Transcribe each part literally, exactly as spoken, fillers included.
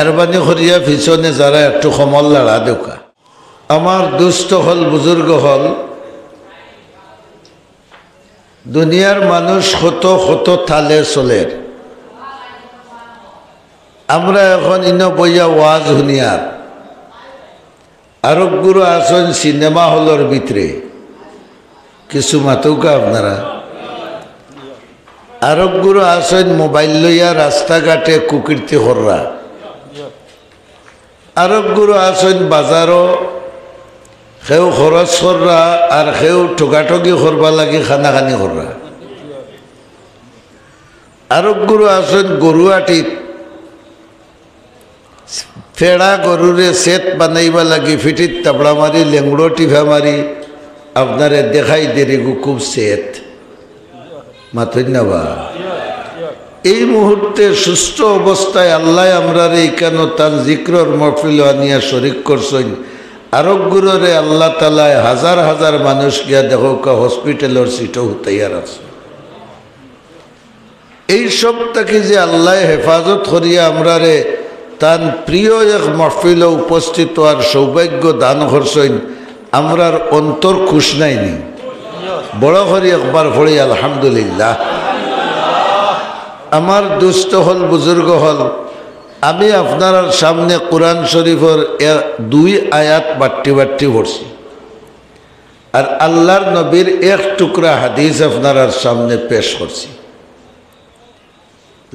মেহরবানি করিয়া পিছনে যারা একটু কমর লাড়া দেউক্কা। আমার দুস্ত অকল, বুজুর্গ অকল, দুনিয়ার মানুষ কত কত তালে চলের। আমরা এখন ইনো বইয়া ওয়াজ হুনিয়ার। আরোকগুরু আছইন সিনেমা হলর ভিতরে, কিছু মাতউক্কা আপনারা। আরোকগুরু আছইন মোবাইল লইয়া রাস্তাঘাটে কুকীর্তি কররা। আরোকগুরু আছইন বাজারো, কেউ খরচ কররা আর কেউ ঠগাঠগি করবার লাগি কানাকানি কররা। আরোকগুরু আছইন গরুহাটিত ফেড়া গরুরে সেত বানাইবার লাগি ফিটিত তাবড়া মারি, লেংড়ো টিফা মারি, আপনারে দেখাই দের ইগু খুব সেত। মাতইন না বা? এই মুহূর্তে সুস্থ অবস্থায় আল্লায় আমরারে ইকানো তান জিক্রর মহফিলো আনিয়া শরিক করছইন। আরোকগুরুরে আল্লাহ তাআলায় হাজার হাজার মানুষ গিয়া দেখউক্কা হসপিটালর সিটো হুতাইয়া রাখছইন। এই সব থাকি যে আল্লায় হেফাজত করিয়া আমরারে তান প্রিয় এক মহফিলো উপস্থিত অওয়ার সৌভাগ্য দান করছইন, আমরার অন্তর খুশ নায়নি? বড় করি একবার পড়ি আলহামদুলিল্লাহ। আমার দুস্ত অকল, বুজুর্গ অকল, আমি আপনারার সামনে কোরআন শরিফর এ-, দুই আয়াত বাট্টি বাট্টি পড়ছি, আর আল্লার নবীর এক টুকরা হাদিস আপনারার সামনে পেশ করছি।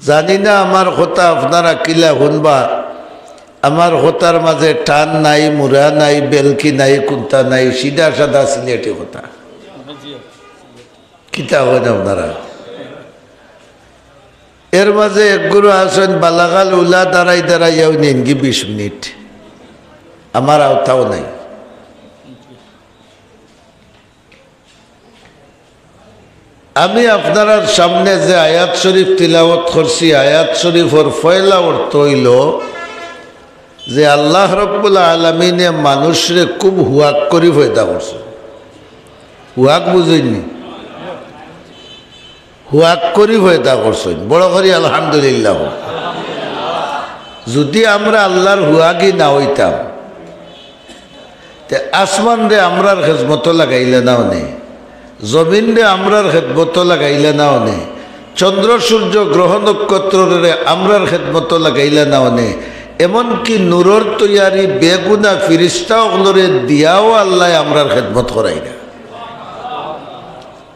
জানি না আমার কথা আপনারা কিলা হুনবা, আমার কথার মাঝে টান নাই, মুড়া নাই, বেলকি নাই, কুন্তা নাই, সিধা সাদা সিলেটি কথা। কিতা কইন আপনারা? এর মাঝে একগুরু আছইন বালাগাল উলা দাঁড়াই দাঁড়াইয়াউ নিনগি বিশ মিনিট, আমার আওতাও নাই। আমি আপনারার সামনে যে আয়াত শরিফ তিলাওয়াত করছি, আয়াত শরিফর পয়লা অর্থ অইলো যে আল্লাহ রব্বুল আলামিনে মানুষরে খুব হুয়াক করি পয়দা করছইন। হুয়াক বুঝইননি? হুয়াক করি পয়দা করছইন। বড় করি আলহামদুলিল্লাহ। যুদি আমরা আল্লার হুয়াগি না অইতাম, তে আসমানরে আমরার খেদমতো লাগাইলা না অনে, জমিনরে আমরার খেদমতো লাগাইলা না অনে, চন্দ্র সূর্য গ্রহ নক্ষত্ররে আমরার খেদমতো লাগাইলা না অনে, এমনকি নূরর তৈয়ারি বেগুনা ফিরিস্তা অকলরে দিয়াও আল্লায় আমরার খেদমত করাইরা।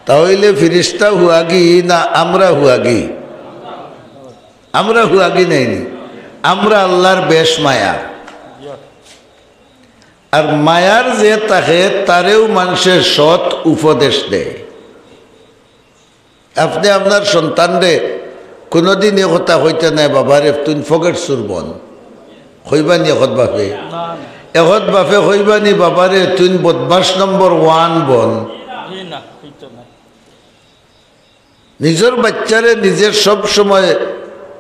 তা অইলে ফিরিস্তা হুয়াগি না আমরা হুয়াগি? আমরা হুয়াগি নায়নি? আমরা আল্লার বেশ মায়া। আর মায়ার যে থাকে, তারেউ মানষে সৎ উপদেশ দেয়। আপনে আপনার সন্তানরে কুনুদিন ই কথা কইতা নায়, "বাবারে, তুইন ফকেট চুর বন।" কইবানি একত বাপে? একত বাপে কইবানি, "বাবারে, তুইন বদমাশ নম্বর ওয়ান বন।" নিজর বাইচ্চারে নিজে সব সময়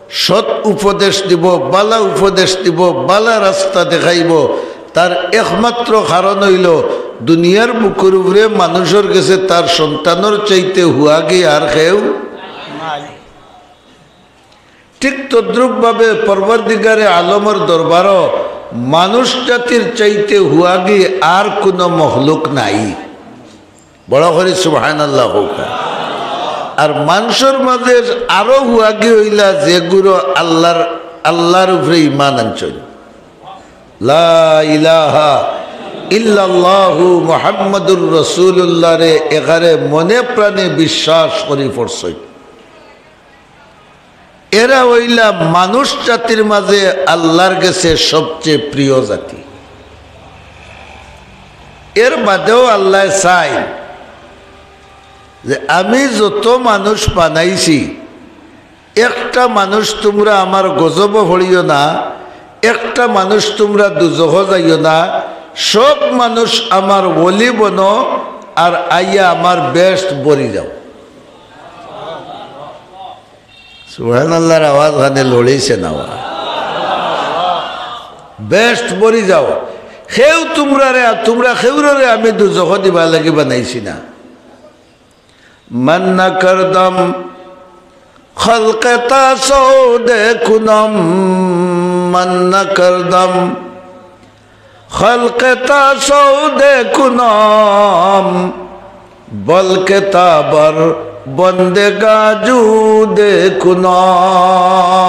সৎ উপদেশ দিবো, বালা উপদেশ দিবো, বালা রাস্তা দেখাইবো। তার একমাত্র কারণ অইলো দুনিয়ার বুকুর উপরে মানুষর গেছে তার সন্তানর চাইতে হুয়াগি আর কেউ নাই। ঠিক তদ্রূপভাবে পরওয়ারদিগারে আলমর দরবারও মানুষ জাতির চাইতে হুয়াগি আর কুনু মখলুক নাই। বড় করি সুবহানাল্লাহ কউক্কা। আর মানষর মাঝে আরো হুয়াগি অইলা যেগুরু আল্লার, আল্লার উপরে ঈমান আনছইন, লা ইলাহা ইল্লাল্লাহু মুহাম্মাদুর রাসূলুল্লাহরে একারে মনে প্রাণে বিশ্বাস করি পড়ছইন। এরা অইলা মানুষ জাতির মাঝে আল্লার গেছে সবচেয়ে প্রিয় জাতি। এর বাদেও আল্লায় চাইন যে আমি যত মানুষ বানাইছি, একটা মানুষ তুমরা আমার গজবো পড়িও না, একটা মানুষ তুমরা দুজখো যাইও না, সব মানুষ আমার ওলি বনো আর আইয়া আমার বেহেস্ত ভরি যাও। সুবহানাল্লাহর আওয়াজ খানে লড়িছে না বা? বেহেস্ত ভরি যাও। কেউ তুমরারে, তুমরা কেউররে আমি দুজখো দিবার লাগি বানাইছি না। من نکردم خلق تا سود کنم، نہ کردم، خلق تا سود کنم، بلکہ تا بر بندگا جود کنم۔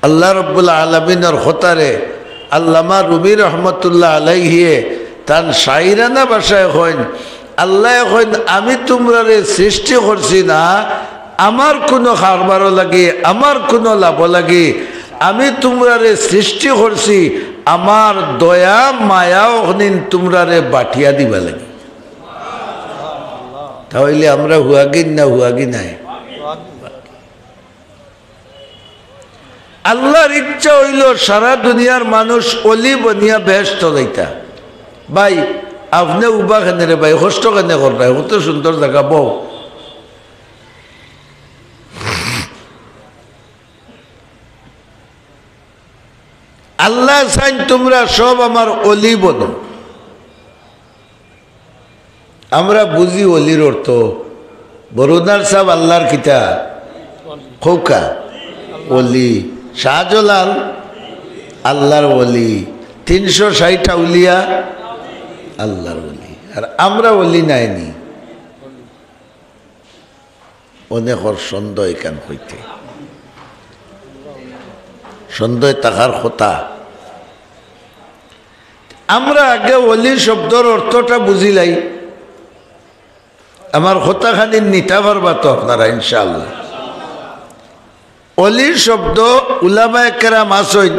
আল্লাহ রব্বুল আলামিনর কথারে আল্লামা রুমি রহমতুল্লাহ আলাইহিয়ে তান শাইরানা ভাষায় কইন, আল্লায় কইন, "আমি তুমরারে সৃষ্টি করছি না আমার কুনু কারবারও লাগি, আমার কুনু লাভও লাগি, আমি তুমরারে সৃষ্টি করছি আমার দয়া মায়া অখনিন তুমরারে বাটিয়া দিবা লাগি।" তা অইলে আমরা হুয়াগিন না হুয়াগি নায়? আল্লাহর ইচ্ছা অইলো সারা দুনিয়ার মানুষ অলি বনিয়া বেহেস্ত যাইতা। ভাই, আপনে উবা কেনে রে ভাই, কষ্ট কেনে কররায়, কত সুন্দর জাগা, বও। আল্লায় চাইন তুমরা সব আমার অলি বনো। আমরা বুঝি অলির অর্থ, বরুণার সাব আল্লাহর কিতা? কউক্কা, অলি। শাহজালাল আল্লাহর অলি। তিনশো ষাইট আউলিয়া আল্লাহর অলি। আর আমরা অলি নায়নি? অনেকর সন্দেহ ইখান অইতে। সন্দেহ থাকার কথা। আমরা আগে অলি শব্দর অর্থটা বুঝিলাই। আমার কথাখানি নিতা পারবা তো আপনারা ইনশাআল্লাহ। অলি শব্দ উলামায়ে কেরাম আছইন,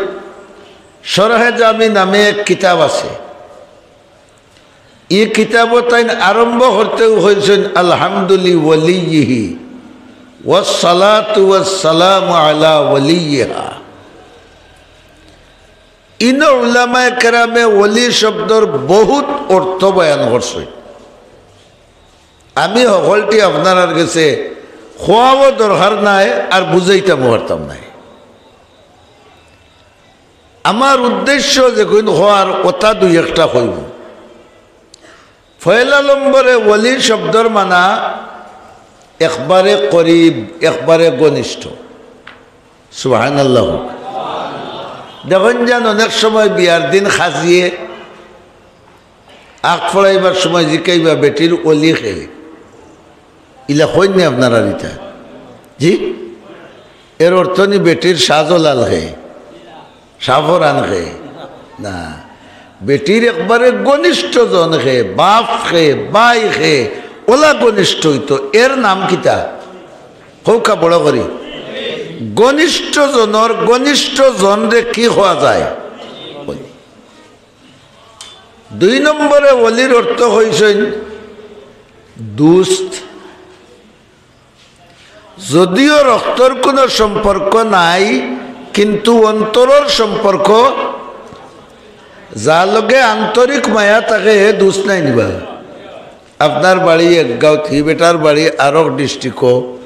শরহে জামি নামে এক কিতাব আছে। ই কিতাবো তাইন আরম্ভ করতেউ কইছইন, "আলহামদুলি ওয়ালিয়িহি ওয়াসসালাতু ওয়াসসালামু আলা ওয়ালিয়িহা।" ইনো উলামায়ে কেরামে ওলি শব্দর বহুত অর্থ বয়ান করছইন। আমি হকলটি আপনারার গেছে কওয়াও দরকার নাই, আর বুঝাইতামও পারতাম নায়। আমার উদ্দেশ্য যেগুইন কওয়ার, অতা দুই একটা কইমু। পয়লা নম্বরে ওলি শব্দর মানা একবারে করিব, একবারে ঘনিষ্ঠ। সুবহানাল্লাহ। দেখইন যান, অনেক সময় বিয়ার দিন কাজিয়ে আগ পড়াইবার সময় জিকাইবা, "বেটির ওলি কে?" ইলা কইন নি আপনারার ইতা? জি? এর অর্থ নি বেটির শাহজালাল কে, শাহপরান কে? না, বেটির একবারে ঘনিষ্ঠ জন কে, বাপ কে, ভাই কে, অলা ঘনিষ্ঠ অইতো। এর নাম কিতা? কউক্কা বড় করি। ঘনিষ্ঠ জনর ঘনিষ্ঠ জনরে কি কওয়া যায়? দুই নম্বরে ওলির অর্থ কইছইন দুস্ত। যদিও রক্তর কুনু সম্পর্ক নাই, কিন্তু অন্তরর সম্পর্ক, যার লগে আন্তরিক মায়া থাকে, হে দুস্ত নায় নি বা? আপনার বাড়ি এক গাঁওত, হি বেটার বাড়ি আরক ডিস্ট্রিক্টও,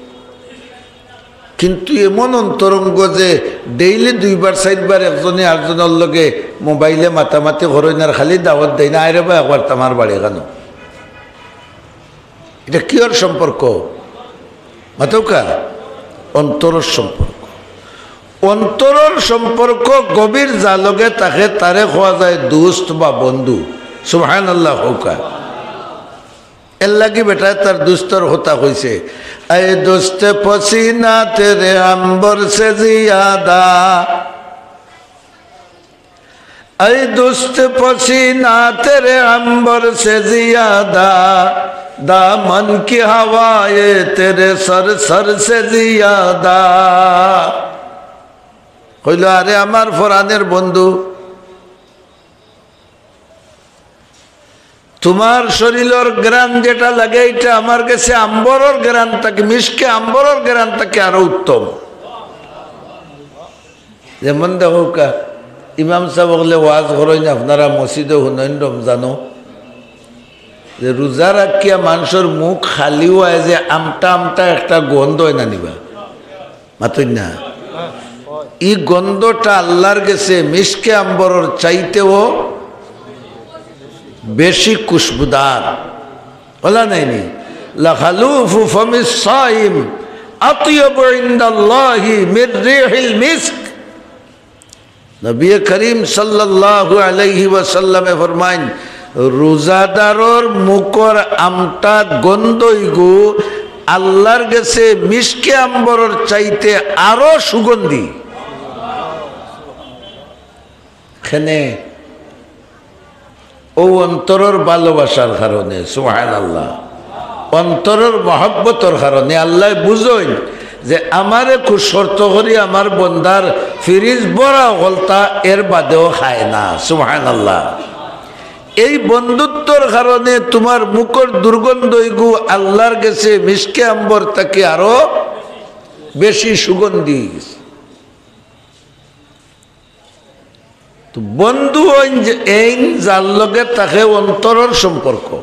কিন্তু এমন অন্তরঙ্গ যে ডেইলি দুইবার চাইরবার একজনে আরজনর লগে মোবাইলে মাতামাতি করইন আর খালি দাওয়াত দেইন, "আয় রে বা একবার তামার বাড়ি খানো।" ইটা কিওর সম্পর্ক? মাতউক্কা, অন্তরর সম্পর্ক। অন্তরর সম্পর্ক গভীর যার লগে থাকে, তারে কওয়া যায় দুস্ত বা বন্ধু। সুবহানাল্লাহ কউক্কা। এরলাগি বেটায় তার দুস্তর কথা কইছে, "اے دوست پسینہ تیرے عنبر سے زیادہ، اے دوست پسینہ تیرے عنبر سے زیادہ، دامن کی ہوائیں تیرے سر سر سے زیادہ۔" কইলো, "আরে আমার ফরানের বন্ধু, তুমার শরীলর ঘ্রাণ যেটা লাগে, ইটা আমার গেছে আম্বরর ঘ্রাণ থাকি, মিশকে আম্বরর ঘ্রাণ থাকি আরো উত্তম।" যেমন দেখউক্কা, ইমাম সাব অকলে ওয়াজ করইন, আপনারা মসজিদো হুনইন রমজানো, যে রোজা রাখিয়া মানষর মুখ খালি অয় যে আমটা আমটা একটা গন্ধ অয় না নি বা? মাতইন না? ই গন্ধটা আল্লার গেছে মিশকে আম্বরর চাইতেও বেশি খুশবুদার। অলা নায়নি? لخلوف فم الصائم আতয়িবু ইনদাল্লাহি মির রিহিল মিস্ক। নবী করিম সাল্লাল্লাহু আলাইহি ওয়াসাল্লামে ফরমাইন, রোজাদারর মুখর আমটা গন্ধইগু আল্লাহর গেছে মিশকে আম্বরর চাইতে আরো সুগন্ধি। কেনে? অউ অন্তরর ভালোবাসার কারণে, সুবহানাল্লাহ। অন্তরর মহব্বতর কারণে আল্লায় বুঝইন যে আমারে খুব শর্ত করি আমার বন্দার ফিরিজ ভরা অকলতা এর বাদেও খায় না, সুবহানাল্লাহ। এই বন্ধুত্বর কারণে তুমার মুখর দুর্গন্ধইগু আল্লাহর গেছে মিশকে আম্বর থাকি আরো বেশি সুগন্ধি। তো বন্ধু অইন যে এইন যার লগে থাকে অন্তরর সম্পর্ক,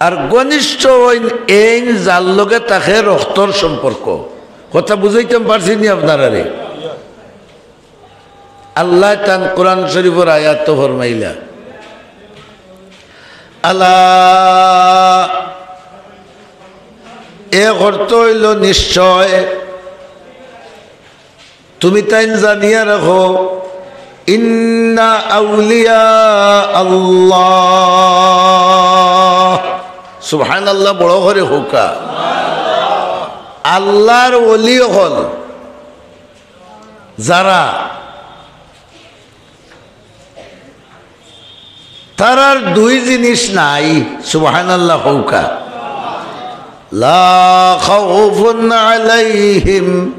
আর ঘনিষ্ঠ অইন এইন যার লগে থাকে রক্তর সম্পর্ক। কথা বুঝাইতাম পারছি নি আপনারারে? আল্লায় তান কোরআন শরীফর আয়াতো ফরমাইলা, আলা, এ অর্থ অইলো নিশ্চয়, তুমি তাইন জানিয়া রাখো, ইন্না আউলিয়া আল্লাহ। সুবহানাল্লাহ, বড় করি কউক্কা। আল্লাহর ওলি অকল যারা, তারার দুই জিনিস নাই, সুবহানাল্লাহ কউক্কা। লা খাউফুন আলাইহিম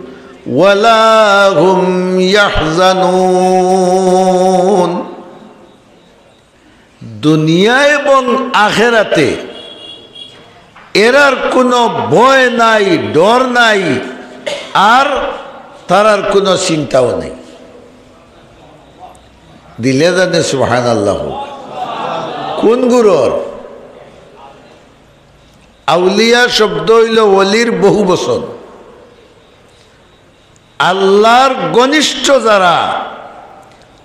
ওয়ালা হুম ইয়াহজানুন। দুনিয়া এবং আখেরাতে এরার কোনো ভয় নাই, ডর নাই, আর তারার কোনো চিন্তাও নাই। দিলে জানে সুবহানাল্লাহ। কোন গুরুর? আউলিয়া শব্দ অইলো ওলির বহু বচন। আল্লাহর ঘনিষ্ঠ যারা,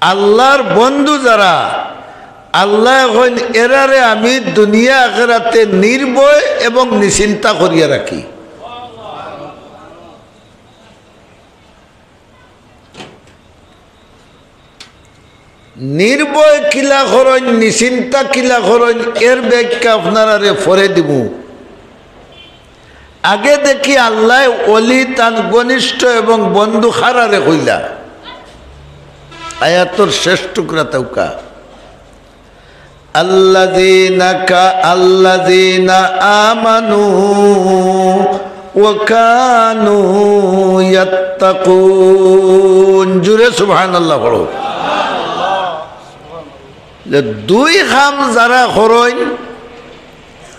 আল্লাহর বন্ধু যারা, আল্লায় কইন, এরারে আমি দুনিয়া আখেরাতে নির্ভয় এবং নিশ্চিন্তা করিয়া রাখি। নির্ভয় কিলা করইন, নিশ্চিন্তা কিলা করইন, এর ব্যাখ্যা আপনারারে পরে দিমু। আগে দেখি আল্লায় ওলি তান ঘনিষ্ঠ এবং বন্ধু কারারে কইলা। আয়াতর শেষ টুকরা তাউক্কা। আল্লাযীনা কা-, আল্লাযীনা আমানু ওয়া কানু ইয়াত্তাকুন। জুরে সুবহানাল্লাহ পড়ো। যে দুই কাম যারা করইন,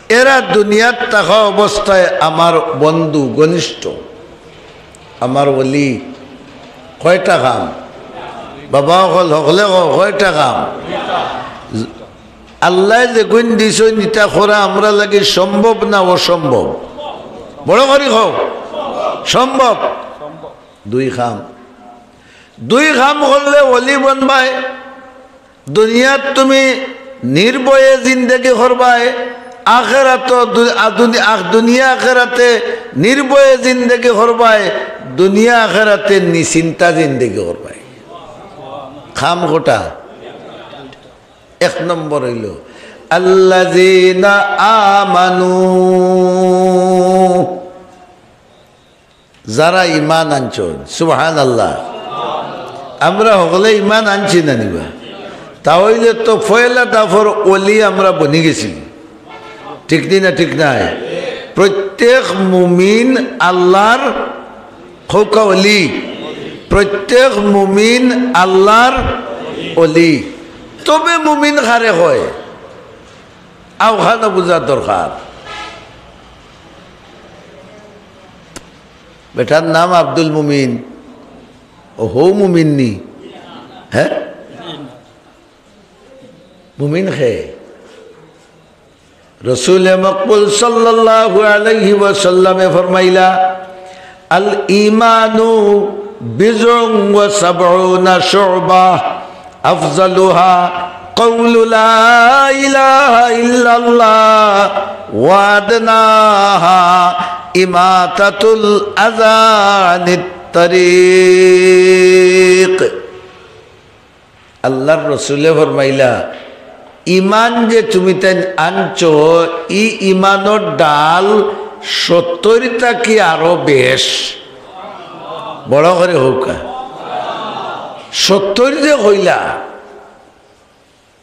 এরা দুনিয়াত থাকা অবস্থায় আমার বন্ধু ঘনিষ্ঠ। আমার ওলি। কয়টা কাম? বাবা অকল, হকলে কও, কয়টা কাম? আল্লায় যেগুন দিছইন, ইতা করা আমরার লাগি সম্ভব না অসম্ভব? বড় করি কও, সম্ভব। দুই কাম, দুই কাম করলে ওলি বনবায়। দুনিয়াত তুমি নির্ভয়ে জিন্দেগি করবায়, আখেরাতো দু-, আ-, দুনি-, আখ-, দুনিয়া আখেরাতে নির্ভয়ে জিন্দেগি করবায়, দুনিয়া আখেরাতে নিশ্চিন্তা জিন্দেগি করবায়। কাম কয়টা? এক নম্বর অইলো, আল্লাযীনা আমানু। যারা ঈমান আনছইন, সুবহানাল্লাহ। আমরা হকলে ঈমান আনছি না নি বা? তা অইলে তো পয়লা দাফর ওলি আমরা বনি গেছি, ঠিক নি না? ঠিক নায়? প্রত্যেক মুমিন আল্লাহর, কউক্কা, ওলি। প্রত্যেক মুমিন আল্লাহর ওলি। তবে মুমিন কারে কয়, অউখানও বুঝার দরকার। বেটার নাম আব্দুল মুমিন। ও হউ মুমিন নি? হে? মুমিন কে? রসুলে মকবুল সাল্লাল্লাহু আলাইহি ওয়াসাল্লামে ফরমাইলা, "আল ঈমানু বিজউন ওয়া সাবউনা শুবা, আফজালুহা কাউলু লা ইলাহা ইল্লাল্লাহ, ওয়া আদনাহা ইমাতাতুল আযা আনিত তারিক। আল্লাহর রসুলে ফরমাইলা, ইমান যে তুমি তাইন আনছো, ই ইমানর ডাল সত্তইর থাকি আরো বেশ। বড় করি কউক্কা। সত্তইর যে কইলা,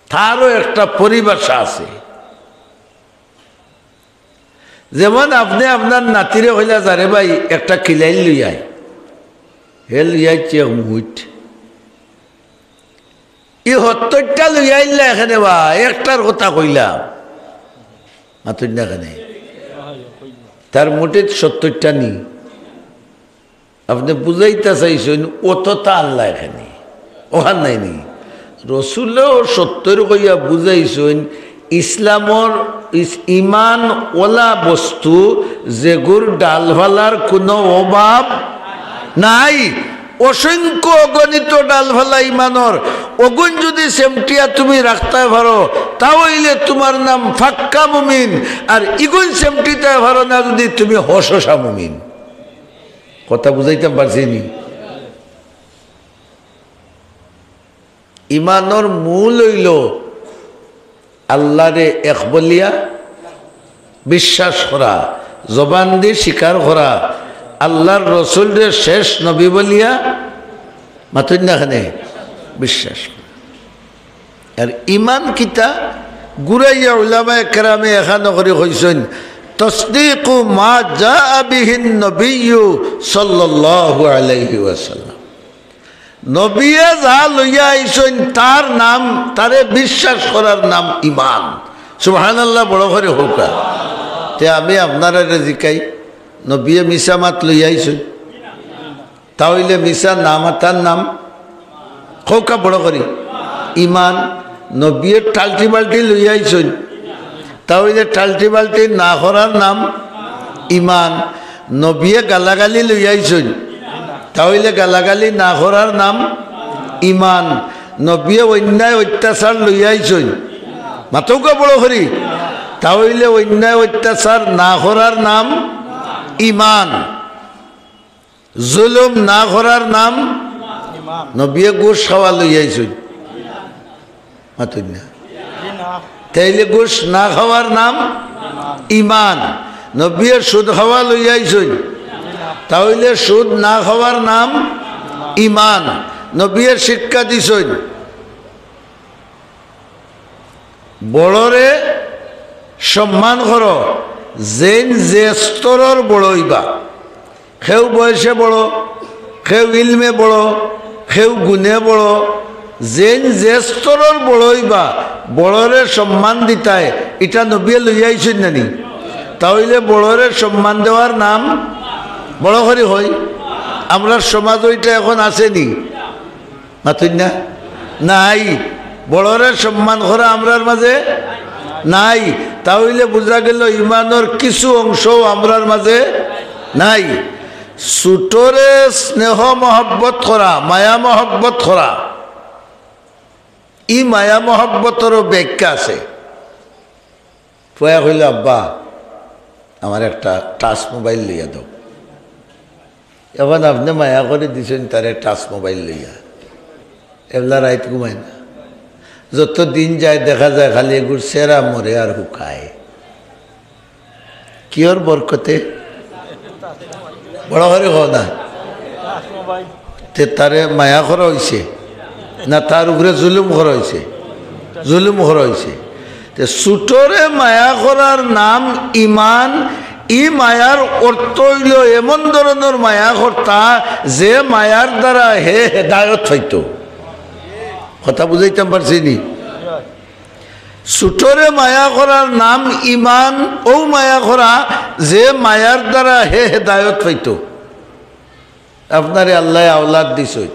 তারও একটা পরিভাষা আছে। যেমন আপনে আপনার নাতিরে কইলা, "যারে ভাই, একটা খিলাইল লইয়া আয়।" হে লইয়া আইছে এক মুইট। ই সত্তইরটা লইয়া আইলা এখানে বা, একটার কথা কইলাম। মাতইন না কেনে? তার মুটিত সত্তইরটা নি। আপনে বুঝাইতা চাইছইন, অততা আনলা এখানে। অখান নায় নি। রসুলেও সত্তইর কইয়া বুঝাইছইন, ইসলামর ইস-, ইমান অলা বস্তু যেগুর ডালফালার কুনু অভাব নাই। অসংখ্য অগণিত ডালফালা ইমানর, অগুন যুদি সেমটিয়া তুমি রাখতায় পারো, তা অইলে তুমার নাম ফাক্কা মুমিন। আর ইগুন সেমটিতায় পারো না যুদি, তুমি হশশা মুমিন। কথা বুঝাইতাম পারছি নি? ইমানর মূল অইলো আল্লাহরে এক বলিয়া বিশ্বাস করা, জবান দি স্বীকার করা, আল্লাহর রসুলরে শেষ নবী বলিয়া, মাতইন না কেনে, বিশ্বাস করা। আর ইমান কিতা? ঘুরাইয়া উলামায়ে কেরামে এখানো করি কইছইন, "তসদিকু মা জাআ বিহিন নবিয়্যু সাল্লাল্লাহু আলাইহি ওয়াসাল্লাম।" নবিয়ে যা লইয়া আইছইন, তার নাম, তারে বিশ্বাস করার নাম ইমান। সুবহানাল্লাহ, বড় করি কউক্কা। তে আমি আপনারারে জিকাই, নবিয়ে মিছা মাত লইয়া আইছইন? তা অইলে মিছা না মাতার নাম, কউক্কা বড় করি, ইমান। নবিয়ে টাল্টি বাল্টি লইয়া আইছইন, তা অইলে টাল্টি বাল্টি না করার নাম ইমান। নবিয়ে গালাগালি লইয়া আইছইন, তা অইলে গালাগালি না করার নাম ইমান। নবিয়ে অন্যায় অত্যাচার লইয়া আইছইন, মাতউক্কা বড় করি, তা অইলে অন্যায় অত্যাচার না করার নাম ইমান। জুলুম না করার নাম ইমান। নবিয়ে ঘুষ খাওয়া লইয়া আইছইন? মাতইন না। জি না। তাইলে ঘুষ না খাওয়ার নাম ইমান। ইমান। নবিয়ে সুদ খাওয়া লইয়া আইছইন? জি না। তা অইলে সুদ না খাওয়ার নাম ইমান। নবিয়ে শিক্ষা দিছইন। বড়রে সম্মান করো, যেইন যে স্তরর বড় অইবা। কেউ বয়সে বড়, কেউ ইলমে বড়, কেউ গুণে বড়, যেইন যে স্তরর বড় অইবা, বড়রে সম্মান দিতায়, ইটা নবিয়ে লইয়া আইছইন না নি? তা অইলে বড়রে সম্মান দেওয়ার নাম বড় করি কই। আমরার সমাজো ইটা এখন আছে নি? মাতইন না? নাই। বড়রে সম্মান করা আমরার মাঝে নাই। তা অইলে বুঝা গেল ইমানর কিছু অংশও আমরার মাঝে নাই। ছোটরে স্নেহ মহব্বত করা, মায়া মহব্বত করা, ই মায়া মহব্বতরও ব্যাখ্যা আছে। পুয়ায় কইলো, "আব্বা, আমারে একটা টাচ মোবাইল লইয়া দেও।" এখন আপনে মায়া করি দিছইন তারে টাচ মোবাইল লইয়া, এবলা রাইত ঘুমায় না। যত দিন যায় দেখা যায় খালি এগুর চেরা মরে আর হুকায়। কিওর বরকতে? বড় করি কও না। তে তারে মায়া করা অইছে না তার উপরে জুলুম করা অইছে? জুলুম করা অইছে। তে ছোটরে মায়া করার নাম ইমান। ই মায়ার অর্থ অইলো এমন ধরনর মায়া করতা যে মায়ার দ্বারা হে হেদায়ত পাইতো। কথা বুঝাইতাম পারছি নি? ছোটরে মায়া করার নাম ইমান, অউ মায়া করা যে মায়ার দ্বারা হে হেদায়ত পাইতো। আপনারে আল্লায় আওলাদ দিছইন,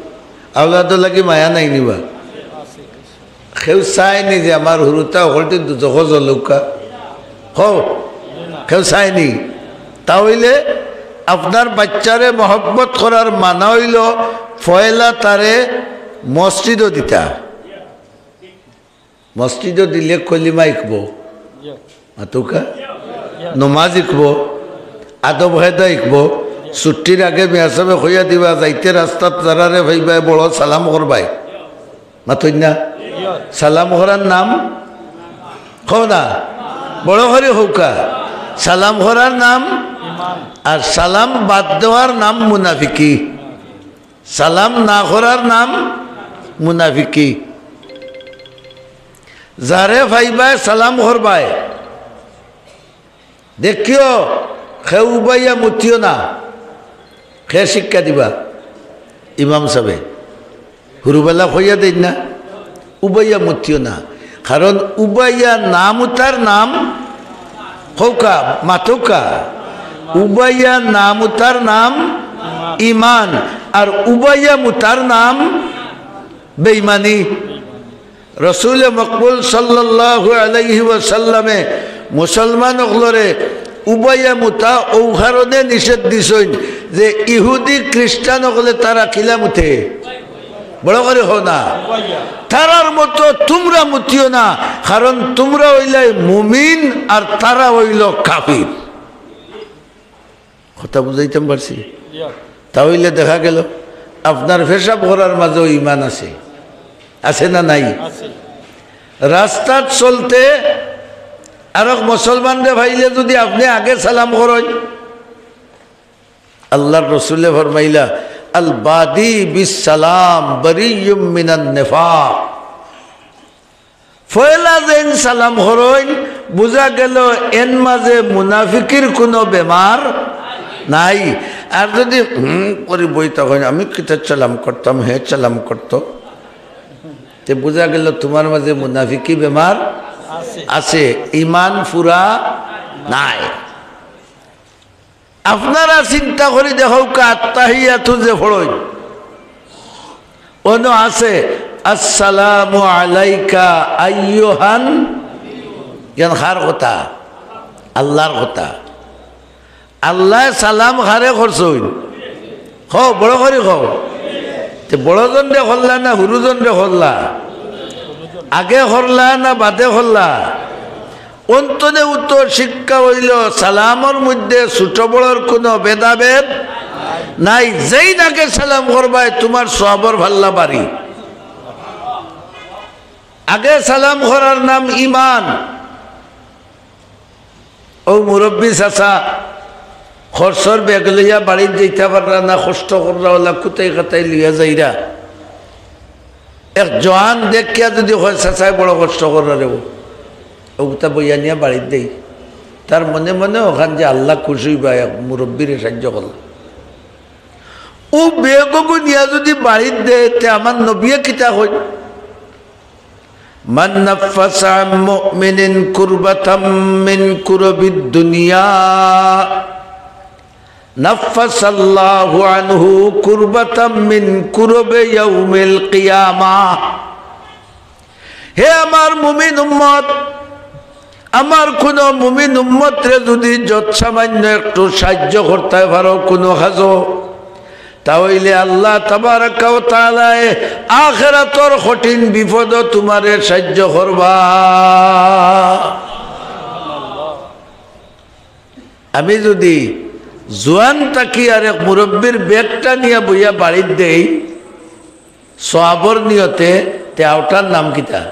আওলাদর লাগি মায়া নাই নি বা? কেউ চায় নি যে আমার হুরুতা অকলটি দুজখো জ্বলউক্কা? কও, কেউ চায় নি? তা অইলে আপনার বাইচ্চারে মহব্বত করার মানা অইলো পয়লা তারে মসজিদো দিতা। মসজিদো দিলে কলিমা ইকবো, মাতউক্কা, নমাজ ইকবো, আদব কায়দা হিকবো। ছুট্টির আগে মিয়া সাবে কইয়া দিবা, যাইতে রাস্তাত যারারে পাইবায় বড় সালাম করবায়। মাতইন না? সালাম করার নাম কও না, বড় করি কউক্কা। সালাম করার নাম, আর সালাম বাদ দেওয়ার নাম মুনাফিকি। সালাম না করার নাম মুনাফিকি। যারে পাইবায় সালাম করবায়। দেখিও, কেউ উবাইয়া মুতিও না। কে শিক্ষা দিবা? ইমাম সাবে। হুরুবালা কইয়া দেইন না, উবাইয়া মুতিও না। কারণ উবাইয়া না মুতার নাম, কউক্কা, মাতউক্কা, উবাইয়া না মুতার নাম ইমান, আর উবাইয়া মুতার নাম বেইমানি। রসুলে মকবুল সাল্লাল্লাহু আলাইহি ওয়াসাল্লামে মুসলমান অকলরে উবাইয়া মুতা অউ কারণে নিষেধ দিছইন যে ইহুদি খ্রিস্টান অকলে তারা কিলা মুতে। বড় করি কও না। তারার মতো তুমরা মুতিও না, কারণ তুমরা অইলায় মুমিন আর তারা অইলো কাফির। কথা বুঝাইতাম পারছি? তা অইলে দেখা গেল আপনার পেশাব করার মাঝেও ইমান আছে, আছে না নাই? রাস্তাত চলতে আরক মুসলমানরে পাইলে যুদি আপনে আগে সালাম করইন, আল্লার রসুলে ফরমাইলা, "আল বাদি বিস সালাম বারিয়্যুম মিনান নিফাক।" পয়লা যেইন সালাম করইন, বুঝা গেল এন মাঝে মুনাফিকির কুনু বেমার নাই। আর যুদি হুম করি বই থাকইন, "আমি কিতা সালাম করতাম, হে সালাম করতো", তে বুঝা গেল তুমার মাঝে মুনাফিকি বেমার আছে, ইমান পুরা নাই। আপনারা চিন্তা করি দেখউক্কা, আত্তাহিয়াতু যে পড়ইন, অনো আছে, "আসসালামু আলাইকা আইয়ুহান", ইয়ান কার কথা? আল্লার কথা। আল্লায় সালাম কারে করছইন? কও, বড় করি কও। তে বড়জনরে করলা না হুরুজনরে করলা? আগে করলা না বাদে করলা? অন্তনে উত্তর শিক্ষা অইলো, সালামর মধ্যে ছোট বড়র কুনু ভেদাভেদ নাই। যেইন আগে সালাম করবায়, তুমার সওয়াবর পাল্লা ভারি। আগে সালাম করার নাম ইমান। অউ মুরব্বি চাচা খরচর ব্যাগ লইয়া বাড়িত যাইতা পাররা না, কষ্ট কররা, অলা কুতাই কাতাই লইয়া যাইরা। এক জোয়ান দেখিয়া যুদি কয়, "চাচায় বড় কষ্ট কররা রে, অউ, অগুতা বইয়া নিয়া বাড়িত দেই।" তার মনে মনে অখান যে আল্লা খুশি অইবা, এক মুরব্বিরে সাইয্য করলা। অউ ব্যাগ অগু নিয়া যুদি বাড়িত দেয়, তে আমার নবিয়ে কিতা কইন? "মান নাফফাসা আন মুমিনিন কুরবাতাম মিন কুরবিদ দুনিয়া, নাফফাসাল্লাহু আনহু কুরবাতাম মিন কুরবি ইয়াউমিল কিয়ামাহ।" হে আমার মুমিন উম্মত, আমার কুনু মুমিন উম্মতরে যুদি যৎসামান্য একটু সাইয্য করতায় পারো কুনু কাজো, তা অইলে আল্লা তাবারাকা ওয়া তাআলায় আখিরাতর কঠিন বিপদো তুমারে সাইয্য করবা। আমি যুদি জোয়ান থাকি আর এক মুরব্বির ব্যাগটা নিয়া বইয়া বাড়িত দেই, সওয়াবর নিয়তে, তে অটার নাম কিতা?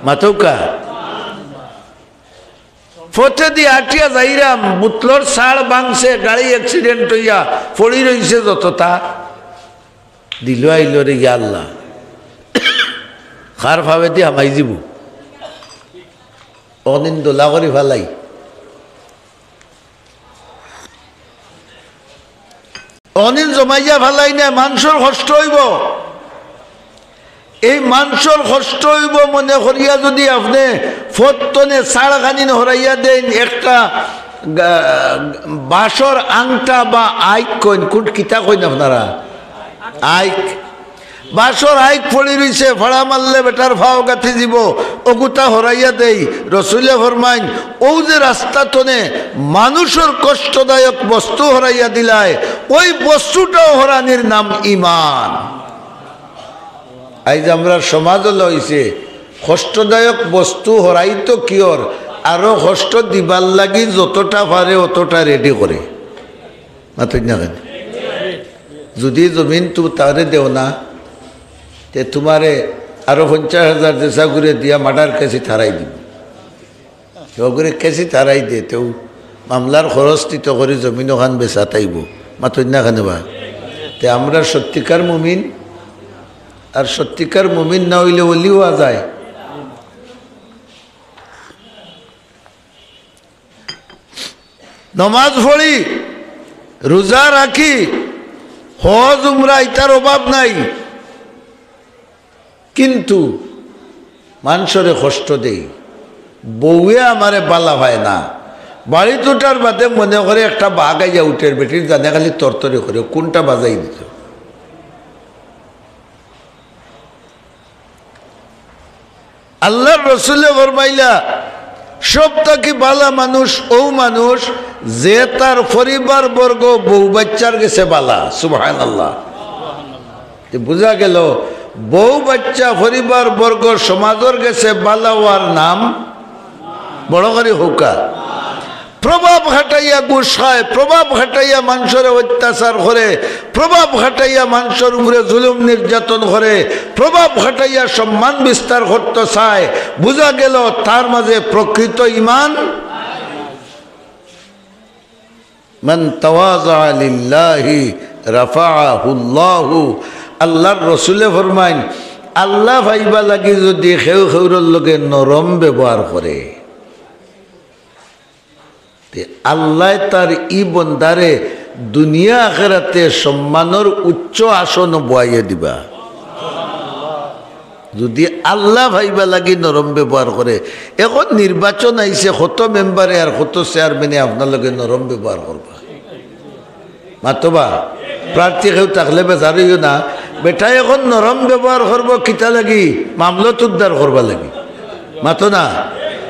মাতউক্কা। পথেদি আটিয়া যাইরাম, বুতলর ছাড় ভাংছে, গাড়ি accident অইয়া পড়ি রইছে যততা। দিল আইলো রে, ইয়া আল্লা। কার ফাওয়েদি হামাই যিবো। অনিন দোলা করি ফালাই। অনিন জমাইয়া ফালাই না, মানষর কষ্ট অইবো। এই মানষর কষ্ট অইবো মনে করিয়া যুদি আপনে ফত্তনে ছাড় খানিন হরাইয়া দেইন, একটা গা-, বাঁশর আংটা বা আইক কইন, কুন কিতা কইন আপনারা? আইক। বাঁশর আইক পড়ি রইছে, ফাড়া মারলে বেটার ফাও গাতি যিবো, অগুতা হরাইয়া দেই। রসুলে ফরমাইন, অউ যে রাস্তা তনে মানুষর কষ্টদায়ক বস্তু হরাইয়া দিলায়, অউ বস্তুটাও হরানির নাম ইমান। আইজ আমরার সমাজ অলা অইছে, কষ্টদায়ক বস্তু হরাইতো কিওর, আরো কষ্ট দিবার লাগি যতটা পারে অতটা ready করে। মাতইন না কেনে? যুদি জমিন তু-, তারে দেও না, তে তুমারে আরো পঞ্চাশ হাজার যেছা করি দিয়া মার্ডার কেসে হারাই দিবো। কেউ করি কেসে হারাই দে, তেউ মামলার খরচ দিতো করি জমিন অখান বেচা তাইবো। মাতইন না কেনে বা? তে আমরা সত্যিকার মুমিন, আর সত্যিকার মুমিন না অইলে অলি অওয়া যায়? নমাজ পড়ি, রোজা রাখি, হজ উমরা, ইতার অভাব নাই, কিন্তু মানষরে কষ্ট দেই, বউয়ে আমারে বালা পায় না। বাড়িত উঠার বাদে মনে করে একটা বাঘ আইয়া উঠের, বেটির জানে খালি তরতরি করে, কুনটা বাজাই দিতো। আল্লার রসুলে ফরমাইলা, সব থাকি বালা মানুষ অউ মানুষ যে তার পরিবার বর্গ বউ বাইচ্চার গেছে বালা। সুবহানাল্লাহ। তে বুঝা গেল, বউ বাইচ্চা পরিবার বর্গ সমাজর গেছে বালা অওয়ার নাম বড় করি কউক্কা। প্রভাব খাটাইয়া ঘুষ খায়, প্রভাব খাটাইয়া মানষরে অত্যাচার করে, প্রভাব খাটাইয়া মানষর উপরে জুলুম নির্যাতন করে, প্রভাব খাটাইয়া সম্মান বিস্তার করতো চায়, বুঝা গেল তার মাঝে প্রকৃত ইমান। মান তাওয়াযা লিল্লাহি রাফাআহুল্লাহু। আল্লার রসুলে ফরমাইন, আল্লা পাইবা লাগি যুদি কেউ কেউরর লগে নরম ব্যবহার করে, তে আল্লায় তার ই বন্দারে দুনিয়া আখেরাতে সম্মানর উচ্চ আসনো বওয়াইয়া দিবা। যুদি আল্লা পাইবা লাগি নরম ব্যবহার করে, এখন নির্বাচন আইছে, কত মেম্বারে আর কত চেয়ারম্যানে আপনার লগে নরম ব্যবহার করবা? মাতবা, প্রার্থী কেউ থাকলে বেজার অইও না। বেটায় এখন নরম ব্যবহার করবো কিতা লাগি? মামলত উদ্ধার করবা লাগি। মাতো না,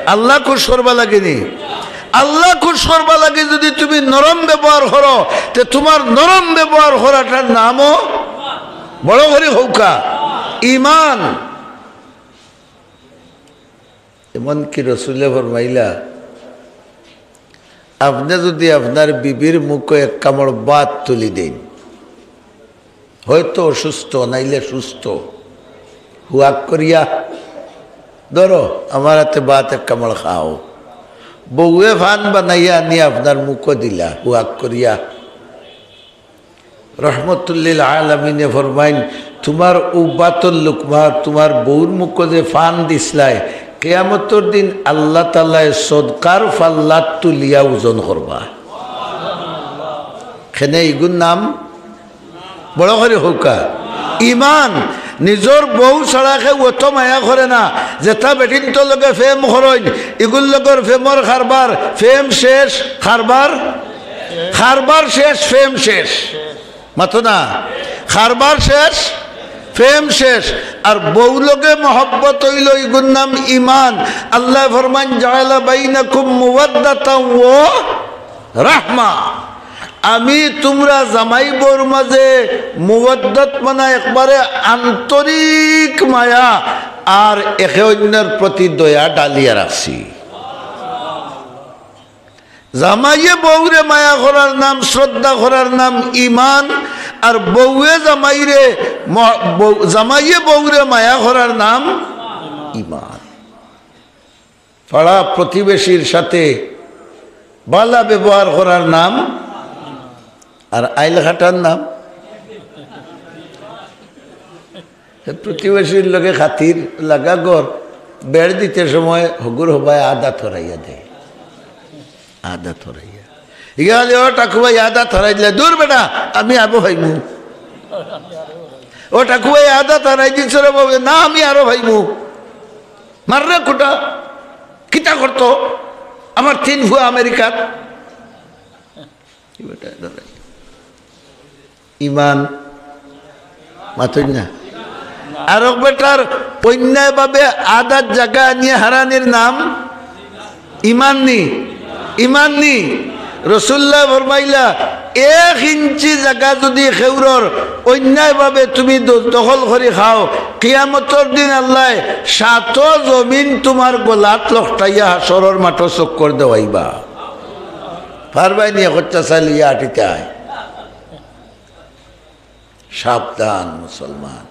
আল্লা খুশ করবা লাগি নি। আল্লা খুশ করবা লাগি যুদি তুমি নরম ব্যবহার করো, তে তুমার নরম ব্যবহার করাটার নামও বড় করি কউক্কা ইমান। এমনকি রসুলে ফরমাইলা, আপনে যুদি আপনার বিবির মুখো এক কামড় ভাত তুলি দেইন, হয়তো অসুস্থ, নাইলে সুস্থ, হুয়াক করিয়া, "ধরো, আমার আতে ভাত এক কামড় খাও।" বউয়ে পান বানাইয়া আনি আপনার মুখো দিলা, হুয়াক করিয়া। রহমতুল্লিল আলামিনে ফরমাইন, তুমার অউ ভাতর লুকমা, তুমার বউর মুখো যে পান দিছলায়, কিয়ামতর দিন আল্লা তাআলায় সদকার পাল্লাত তুলিয়া ওজন করবা। কেনে ইগুর নাম বড় করি কউক্কা ইমান। নিজর বউ ছাড়া কেউ অত মায়া করে না, যেতা বেটিন্তর লগে প্রেম করইন, ইগুর লগর প্রেমর কারবার, প্রেম শেষ, কারবার, কারবার শেষ, প্রেম শেষ। মাতো না, কারবার শেষ, প্রেম শেষ। আর বউ লগে মহব্বত অইলো, ইগুর নাম ইমান। আল্লায় ফরমাইন, "জাআলা বাইনাকুম মাওয়াদ্দাতাও ওয়া রাহমা।" আমি তুমরা জামাই বউর মাঝে মুওয়াদ্দাত মানে একবারে আন্তরিক মায়া আর একে অইন্যর প্রতি দয়া ডালিয়া রাখছি। জামাইয়ে বউরে মায়া করার নাম, শ্রদ্ধা করার নাম ইমান, আর বউয়ে জামাইরে ম-, বউ-, জামাইয়ে বউরে মায়া করার নাম ইমান। পাড়া প্রতিবেশীর সাথে বালা ব্যবহার করার নাম, আর আইল কাটার নাম। প্রতিবেশীর লগে খাতির লাগা ঘর, বেড় দিতে সময় হগুর হবায় আদা থরাইয়া দেয়, আদা থরাইয়া। ইয়া আলে, "ও টাকু ভাই, আদা থরাই দিলে।" "দূর বেটা, আমি আরো খাইমু।" "ও টাকু ভাই, আদা থরাই দিছ রে বাবু।" "না, আমি আরো খাইমু।" মাররে কুটা, কিতা করতো? আমার তিন ফুয়া আমেরিকাত। ইমান মাতইন না। আরক বেটার অন্যায়ভাবে আদাত জাগা আনিয়া হারানির নাম ইমান নি, ইমান নি। রসুল্লায় ফরমাইলা, এক ইঞ্চি জাগা যুদি কেউরর অন্যায়ভাবে তুমি দ-, দখল করি খাও, কিয়ামতর দিন আল্লায় সাত জমিন তুমার গলাত লটকাইয়া হাশরর মাঠো চক্কর দেওয়াইবা। পারবায় নি এক চাইল ইয়া আটিতায়? সাবধান মুসলমান।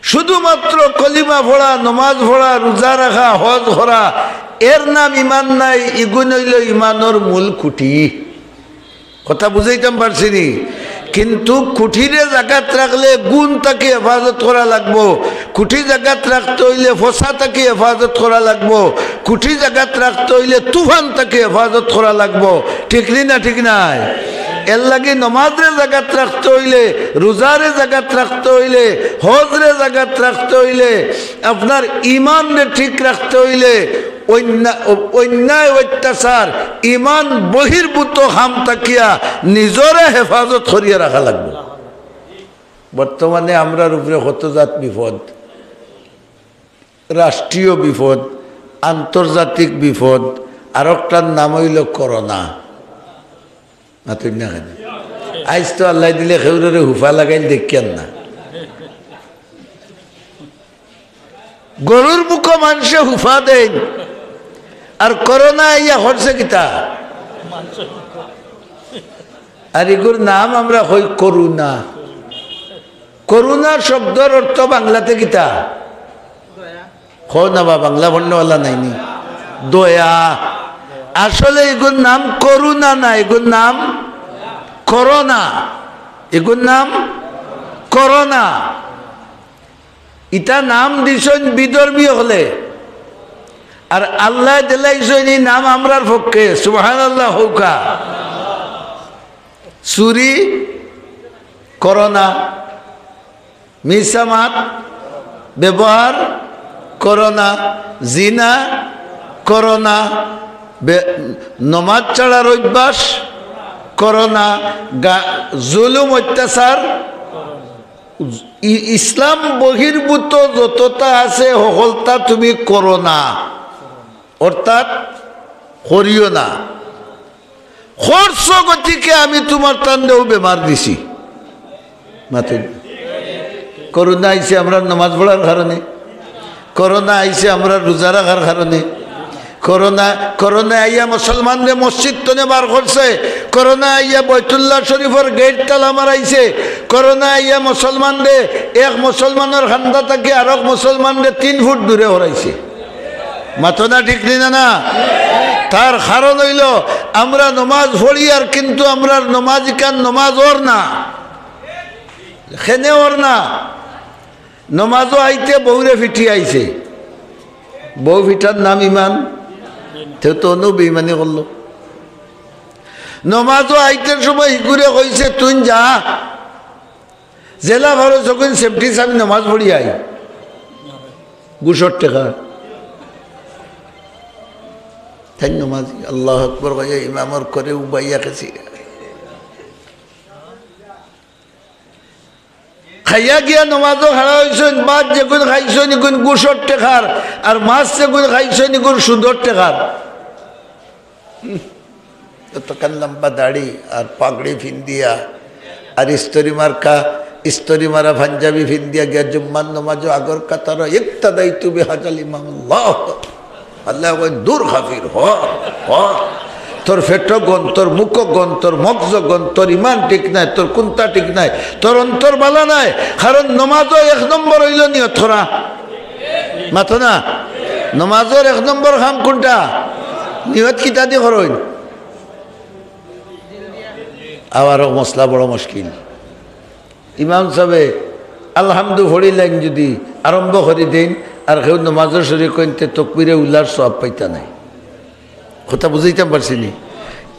শুধুমাত্র কলিমা পড়া, নমাজ পড়া, রোজা রাখা, হজ করা, এর নাম ইমান নায়। ইগুন অইলো ইমানর মূল খুঁটি। কথা বুঝাইতাম পারছি নি? কিন্তু খুঁটিরে জাগাত রাখলে গুণ থাকি হেফাজত করা লাগবো। খুঁটি জাগাত রাখতে অইলে ফসা থাকি হেফাজত করা লাগবো। খুঁটি জাগাত রাখতে অইলে তুফান থাকি হেফাজত করা লাগবো। ঠিক নি না? ঠিক নায়? এর লাগি নমাজরে জাগাত রাখতে অইলে, রোজারে জাগাত রাখতে অইলে, হজরে জাগাত রাখতে অইলে, আপনার ইমানরে ঠিক রাখতে অইলে অন্যা-, অন্যায় অত্যাচার, ইমান বহির্ভূত কাম থাকিয়া নিজরে হেফাজত করিয়া রাখা লাগবো। বর্তমানে আমরার উপরে কত জাত বিপদ, রাষ্ট্রীয় বিপদ, আন্তর্জাতিক বিপদ, আর একটার নাম অইলো করোনা। মাতইন না কেনে? আইজ তো আল্লায় দিলে কেউররে হুফা লাগাইল দেখিয়ার না। গরুর মুখো মানষে হুফা দেইন, আর করোনা আইয়া করছে কিতা? আর ইগুর নাম আমরা কই করুণা। করুণা শব্দর অর্থ বাংলাতে কিতা? কও না বা, বাংলা পড়নেওয়ালা নাইনি? দয়া। আসলে ইগুর নাম করুণা না, ইগুর নাম করোনা। ইগুর নাম করোনা। ইতা নাম দিছইন বিধর্মী অকলে, আর আল্লায় দিলাইছইন ই নাম আমরার পক্ষে। সুবহানাল্লাহ কউক্কা। চুরি করোনা, মিছা মাত ব্যবহার করোনা, জিনা করোনা, বে-, নমাজ ছাড়ার অভ্যাস করোনা, গা-, জুলুম অত্যাচার। ই-, ইসলাম বহির্ভূত যততা আছে হকলতা তুমি করোনা, অর্থাৎ করিও না। করছো গতিকে আমি তুমার তানরেও বেমার দিছি। মাতইন। করোনা আইছে আমরার নমাজ পড়ার কারণে, করোনা আইছে আমরার রোজা রাখার কারণে। করোনা, করোনা আইয়া মুসলমানরে মসজিদ তনে বার করছে, করোনা আইয়া বাইতুল্লাহ শরীফর গেট তালা মারাইছে, করোনা আইয়া মুসলমানরে, এক মুসলমানর কান্দা থাকি আরক মুসলমানরে তিন ফুট দূরে হরাইছে। মাতো না, ঠিক নি না? না, তার কারণ অইলো আমরা নমাজ পড়ি আর কিন্তু আমরার নমাজ ইখান নমাজ অর না। কেনে অর না? নমাজো আইতে বউরে ফিটি আইছে, বউ ফিটার নাম ইমান, তেউ তো অনো বেইমানি করলো। নমাজো আইতে সময় হিগুরে কইছে, "তুইন যা, যেলা পারো যখন সেফটি আমি নমাজ পড়ি আই।" ঘুষর টেকা। তাইন নমাজ, আল্লাহু আকবার কইয়া ইমামর করে উবাইয়া গেছি। খাইয়া গিয়া নমাজো খাড়া অইছইন, ভাত যেগুন খাইছইন, ইগুন ঘুষর টেকার, আর মাছ যেগুন খাইছইন, ইগুন সুদর টেকার। হুম, অতখান লম্বা দাড়ি আর পাগড়ি ফিন্দিয়া, আর ইস্তরি মার্কা, ইস্তরি মারা পাঞ্জাবি ফিন্দিয়া গিয়া জুম্মার নমাজো আগর কাতারো ইক্তাদাইতু বিহাজাল ইমাম। আল্লাহু আকবার। আল্লায় কইন, "দূর কাফির, হ, হ। তোর পেটো গন, তোর মুখো গন, তোর মগজো গন, তোর ইমান ঠিক নাই, তোর কুন্তা ঠিক নাই, তোর অন্তর বালা নাই।" কারণ নমাজো এক নম্বর অইলো নিয়ত করা। মাতো না? নমাজর এক নম্বর কাম কুনটা? নিয়ত কিতা দি করইন? আবারও মসলা বড় মুশকিল। ইমাম সাবে আলহামদু পড়িলাইন যুদি আরম্ভ করি দেইন, আর কেউ নমাজর শরিক অইন তে তকবিরে উলার সওয়াব পাইতা নায়। কথা বুঝাইতাম পারছি নি?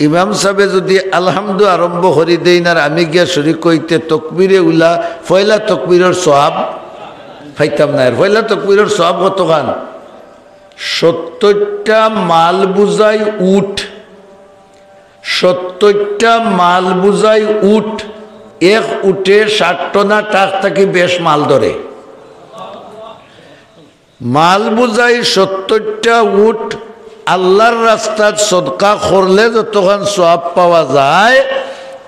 ইমাম সাবে যুদি আলহামদু আরম্ভ করি দেইন আর আমি গিয়া শরিক অইতে তকবিরে উলা, পয়লা তকবিরর সওয়াব পাইতাম নায়। আর পয়লা তকবিরর সওয়াব কতখান? সত্তইরটা মাল বুঝাই উট, সত্তইরটা মাল বুঝাই উট, এক উটে ষাইট টনা ট্রাক থাকি বেশ মাল ধরে। মাল বুঝাই সত্তইরটা উট আল্লার রাস্তাত সদকা করলে যতখান সওয়াব পাওয়া যায়,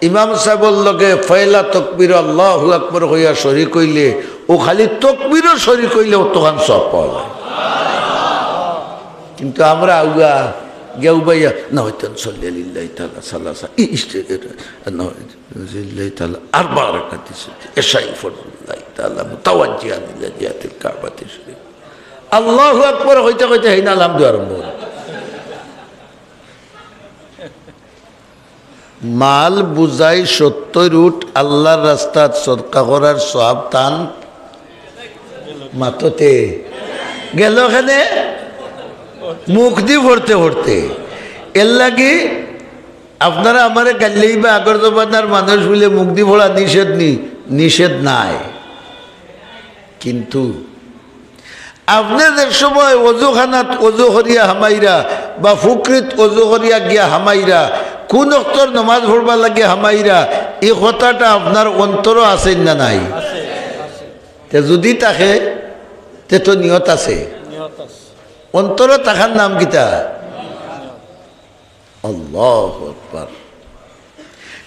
ইমাম সাবর লগে পয়লা তকবির আল্লাহু আকবার কইয়া শরিক অইলে, অউ খালি তকবিরও শরিক অইলে অতখান সওয়াব পাওয়া যায়। কিন্তু আমরা আউয়া গিয়া উবাইয়া, "নাওয়াইতু আন উসাল্লিয়া লিল্লাহি তাআলা সালাসা, ই-, ইস্তে-, এ-, নাওয়াইতু লিল্লাহি তাআলা আরবা রাকাতি সুন্নতি, এশাই ফরজুল্লাহি তাআলা মুতাওয়াজ্জিহান ইলা জিহাতিল কাবাতি শরীফ।" আল্লাহু আকবার কইতে কইতে হেইন আলহামদু আরম্ভ অইল। মাল বুঝাই সত্তইর উট আল্লার রাস্তাত সদকা করার সওয়াব তান মাততে গেল কেনে? মুখদি পড়তে পড়তে। এরলাগি আপনারা আমারে গাইল্লাইবা, আগর জমানার মানুষ বুলে মুখদি পড়া নিষেধ নি, নিষেধ নায়। কিন্তু আপনে যে সময় অজুখানাত অজু করিয়া হামাইরা বা ফুকরিত অজু করিয়া গিয়া হামাইরা, কুন অক্তর নমাজ পড়বার লাগি হামাইরা, ই কথাটা আপনার অন্তরো আছে না নাই? তে যুদি থাকে, তে তো নিয়ত আছে। নিয়ত আছে। অন্তরো থাকার নাম কিতা? আল্লাহু আকবার।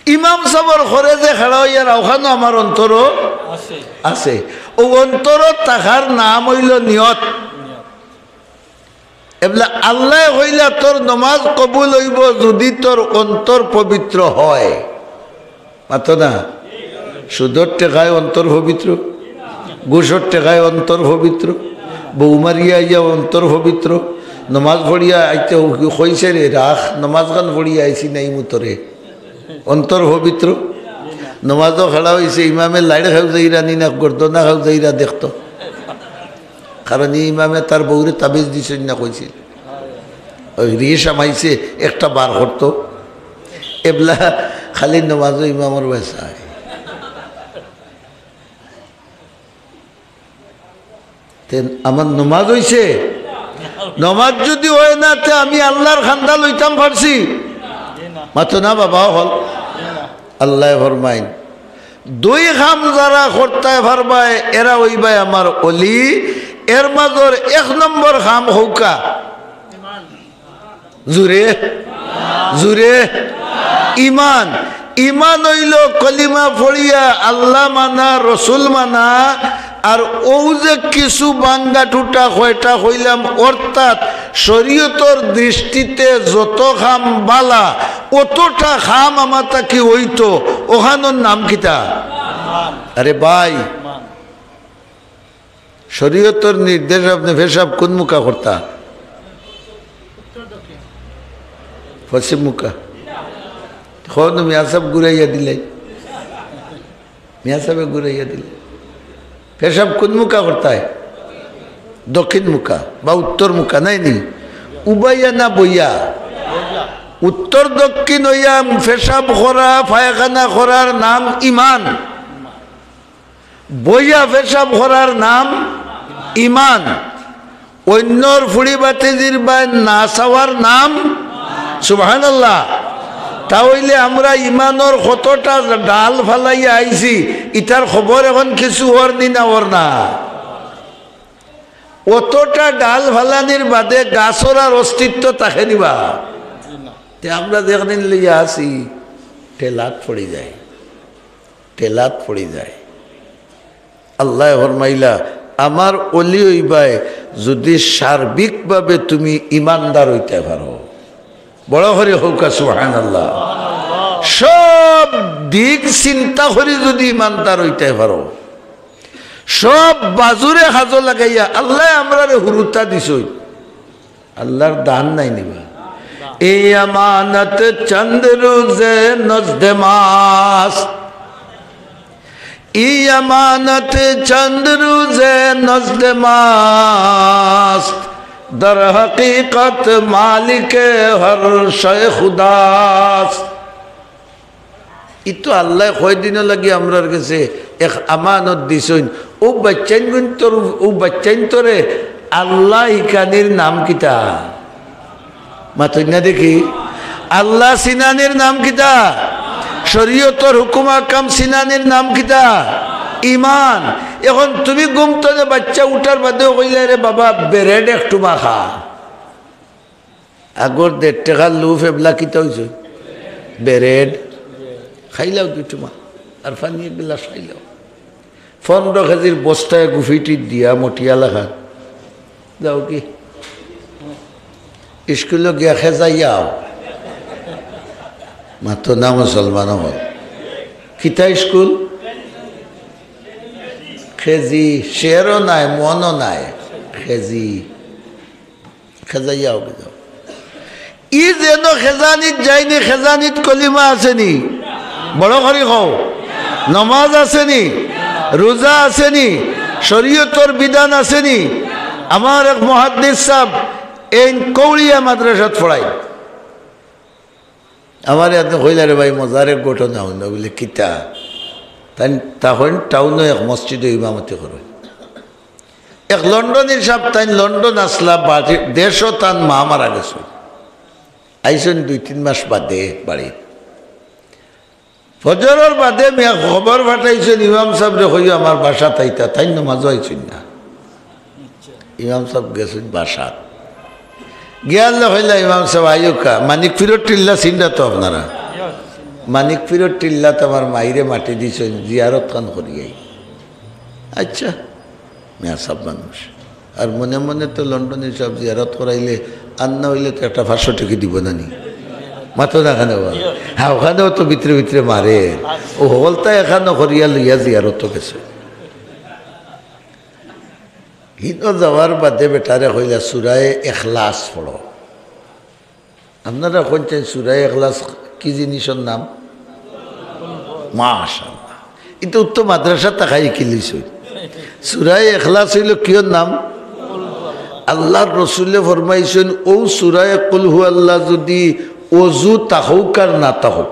ইমাম সাবর ঘরো যে খাড়া অইয়ার অখানো আমার অন্তরো আছে। আছে। অউ অন্তরো থাকার নাম অইলো নিয়ত। নিয়ত। এবলা আল্লায় কইলা, "তোর নমাজ কবুল অইবো যুদি তোর অন্তর পবিত্র হয়।" মাতো না? সুদর টেকায় অন্তর পবিত্র, ঘুষর টেকায় অন্তর পবিত্র, বউ মারিয়া আইয়া অন্তর পবিত্র, নমাজ পড়িয়া আইতে কইছে, "রে রাখ, নমাজখান পড়িয়া আইছি নাই মুতরে।" অন্তর পবিত্র। নমাজো খাড়া অইছে, ইমামে লাইড় খাও যাইরা নি না গর্দনা খাও যাইরা দেখতো। কারণ ই ইমামে তার বউরে তাবিজ দিছইন না কইছিল। অউ রিশ হামাইছে, একটা বার করতো। এবলা খালি নমাজো ইমামর বেসায়। তে আমার নমাজ অইছে? নমাজ যুদি অয় না, তে আমি আল্লার কান্দা লইতাম পারছি? মাতো না বাবা অকল। আল্লায় ফরমাইন, দুই কাম যারা করতায় পারবায়, এরা অইবায় আমার অলি। এর মাজর এক নম্বর কাম কউক্কা। জুরে, জুরে। ইমান, ইমান অইলো কলিমা পড়িয়া আল্লা মানা, রসুল মানা, আর অউ যে কিছু ভাঙ্গা টুটা কয়টা কইলাম, অর্থাৎ শরীয়তর দৃষ্টিতে যত কাম বালা, অতটা কাম আমার থাকি অইতো, অখানর নাম কিতা? আরে ভাই, শরীয়তর নির্দেশ আপনে পেশাব কুন মুখা করতা? পশ্চিম মুখা। কও না, মিয়া সাব ঘুরাইয়া দিলে। মিয়া সাবে ঘুরাইয়া দিলে। পেশাব কুন মুখা করতায়? দক্ষিণ মুখা বা উত্তর মুখা, নায় নি? উবাইয়া না বইয়া? উত্তর দক্ষিণ অইয়া পেশাব করা, পায়খানা করার নাম ইমান। বইয়া পেশাব করার নাম ইমান। অইন্যর ফুড়ি বাতিজির বায় না চাওয়ার নাম সুবহানাল্লাহ। তা অইলে আমরা ইমানর কতটা ডাল ফালাইয়া আইছি, ইতার খবর অখন কিছু অর নি না অর না? অতটা ডাল ফালানির বাদে গাছর আর অস্তিত্ব থাকে নি বা? তে আমরা যেখান লইয়া আছি, ঠেলাত পড়ি যায়। ঠেলাত পড়ি যায়। আল্লায় ফরমাইলা, আমার অলি অইবায় যুদি সার্বিকভাবে তুমি ইমানদার অইতায় পারো। বড় করি কউক্কা সুবহানাল্লাহ। সব দিক চিন্তা করি যুদি ইমানদার অইতায় পারো, সব বাজুরে কাজো লাগাইয়া, আল্লায় আমরারে হুরুতা দিছইন। আল্লার দান নায় নি বা? এই আমানত চন্দ রোজে নজদে মাস্ত, এই আমানত চন্দ রোজে নজদে মাস্ত, দর হকিকত মালিকে হর শয় খুদাস্ত। ইতো আল্লায় কয়দিনর লাগি আমরার গেছে এক আমানত দিছইন। অউ বাইচ্চাইন্তর, অউ বাইচ্চাইন্তরে আল্লা হিকানির নাম কিতা? মাতইন না দেখি। আল্লা চিনানির নাম কিতা? শরীয়তর হুকুম আহকাম চিনানির নাম কিতা? ইমান। অখন তুমি ঘুম তনে বাইচ্চা উঠার বাদেউ কইলায়, "রে বাবা, ব্রেড এক টুমা খা।" আগর দেড় টেকার লুফ এবলা কিতা অইছে? ব্রেড। খাইলাও দুই টুমা। আর পানি এক গিলাস খাইলাও। পনরো কেজির বস্তায় গুফিটিত দিয়া মটিয়া লাখান। যাও কি? স্কুলো গিয়া খেজাইয়াও। মাতো না মুসলমান অকল। কিতা স্কুল? খেজি, শেরও নাই, মনও নাই। খেজি, খেজাইয়াও গিয়া। ই যেন খেজানিত যায়নি, খেজানিত কলিমা আছেনি? বড় করি কও। নমাজ আছেনি? রোজা আছেনি? শরীয়তর বিধান আছেনি? আমার এক মুহাদ্দিস সাব এইন কৌড়িয়া মাদ্রাসাত পড়াইন। আমারে আপনে কইলা, "রে ভাই, মজার এক ঘটনা হুনো।" বুলে, "কিতা?" তাইন তখন টাউনো এক মসজিদো ইমামতি করইন। এক লন্ডনী সাব, তাইন লন্ডন আছলা, বাড়ি, দেশো তান মা মারা গেছইন। আইছইন দুই তিন মাস বাদে বাড়িত। ফজরর বাদে মিয়া খবর পাঠাইছইন, "ইমাম সাবরে কইও আমার বাসাত আইতা।" তাইন নমাজো আইছইন না। ইমাম সাব গেছইন বাসাত। গিয়ালে কইলা, "ইমাম সাব, আইওকা।" মানিক পীরর টিল্লা চিনরা তো আপনারা? মানিক পীরর টিল্লাত আমার মাইরে মাটি দিছইন, জিয়ারত খান করি আই। আচ্ছা, মিয়া সাব মানুষ। আর মনে মনে তো লন্ডনী সাব জিয়ারত করাইলে, আর না অইলে তো একটা পাঁচশো টেকা দিব না নি? মাতো না কেনে বা? হ্যাঁ, ওখানেও তো ভিতরে ভিতরে মারে। ও হকলতা এখানো করিয়া লইয়া জিয়ারত গেছে। হিনো যাওয়ার বাদে বেটারে কইলা, "সুরায়ে এখলাস পড়ো।" আপনারা কইন চাইন সুরায়ে এখলাস কি জিনিসর নাম? মাশাআল্লাহ। ইতা তো মাদ্রাসা থাকায় কিলিছইন। সুরায়ে এখলাস অইলো কিয়র নাম? আল্লার রসুলে ফরমাইছইন, অউ সুরায়ে কুল হু আল্লাহ যুদি অজু থাকউক আর না থাকউক,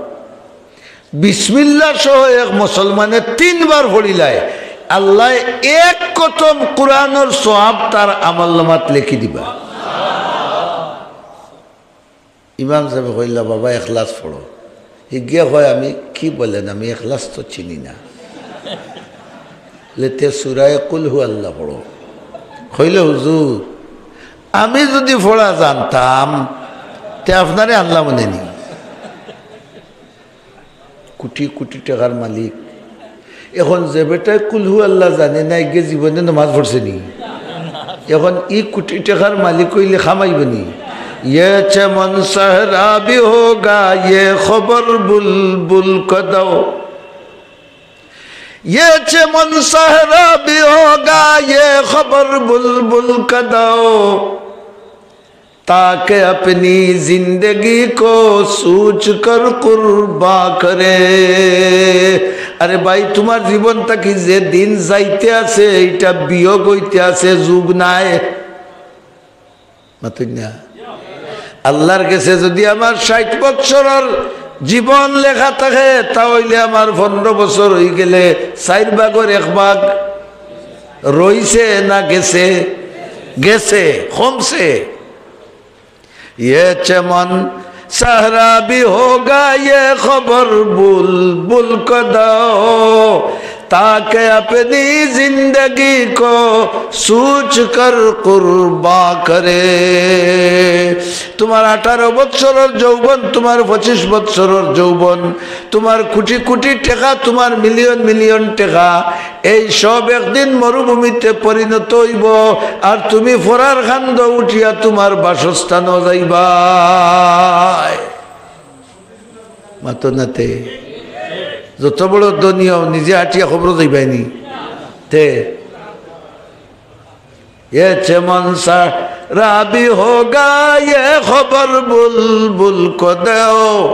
বিসমিল্লাহ সহ এক মুসলমানে তিনবার পড়িলায়, আল্লায় এক খতম কুরআনর সওয়াব তার আমলনামাত লেখি দিবা। ইমাম সাবে কইলা, "বাবা, এখলাস পড়ো।" হি গিয়া কয়, "আমি কি বলেন, আমি এখলাস তো চিনি না।" লে, "তে সুরায়ে কুল হু আল্লাহ পড়ো।" কইলে, "হুজুর, আমি যুদি পড়া জানতাম, তে আপনারে আনলাম অনে নি।" কোটি কোটি টেকার মালিক। এখন যে বেটায় কুল হু আল্লাহ জানে না, এগে জীবনে নমাজ পড়ছে নি? এখন ই কোটি টেকার মালিক অইলে কামাইবো নি? "یہ چمن صحرا بھی ہوگا، یہ خبر بلبل کو دو۔ یہ چمن صحرا بھی ہوگا، یہ خبر بلبل کو دو۔" تاکہ اپنی زندگی کو سوچ کر قرباں کرے। আরে ভাই, তুমার জীবন থাকি যে দিন যাইতে আছে, ইটা বিয়োগ অইতে আছে, যুগ নাই। মাতইন না? আল্লার গেছে যুদি আমার ষাইট বৎসরর জীবন লেখা থাকে, তা অইলে আমার পনরো বছর অইগেলে চাইর ভাগর এক ভাগ রইছে না গেছে? গেছে, কমছে। یہ چمن صحرا بھی ہوگا، یہ خبر بلبل کو دو، تاکہ اپنی زندگی کو سوچ کر قرباں کرے۔ তুমার আঠারো বৎসরর যৌবন, তুমার পঁচিশ বৎসরর যৌবন, তুমার কোটি কোটি টেকা, তুমার মিলিয়ন মিলিয়ন টেকা, এই সব একদিন মরুভূমিতে পরিণত অইবো, আর তুমি ফরার কান্দো উঠিয়া তুমার বাসস্থানো যাইবায়। মাতো না তে। যত বড় ধনী অও, নিজে আটিয়া কবরো যাইবায় নি? তে یہ چمن صحرا بھی ہوگا، یہ خبر بلبل کو دو،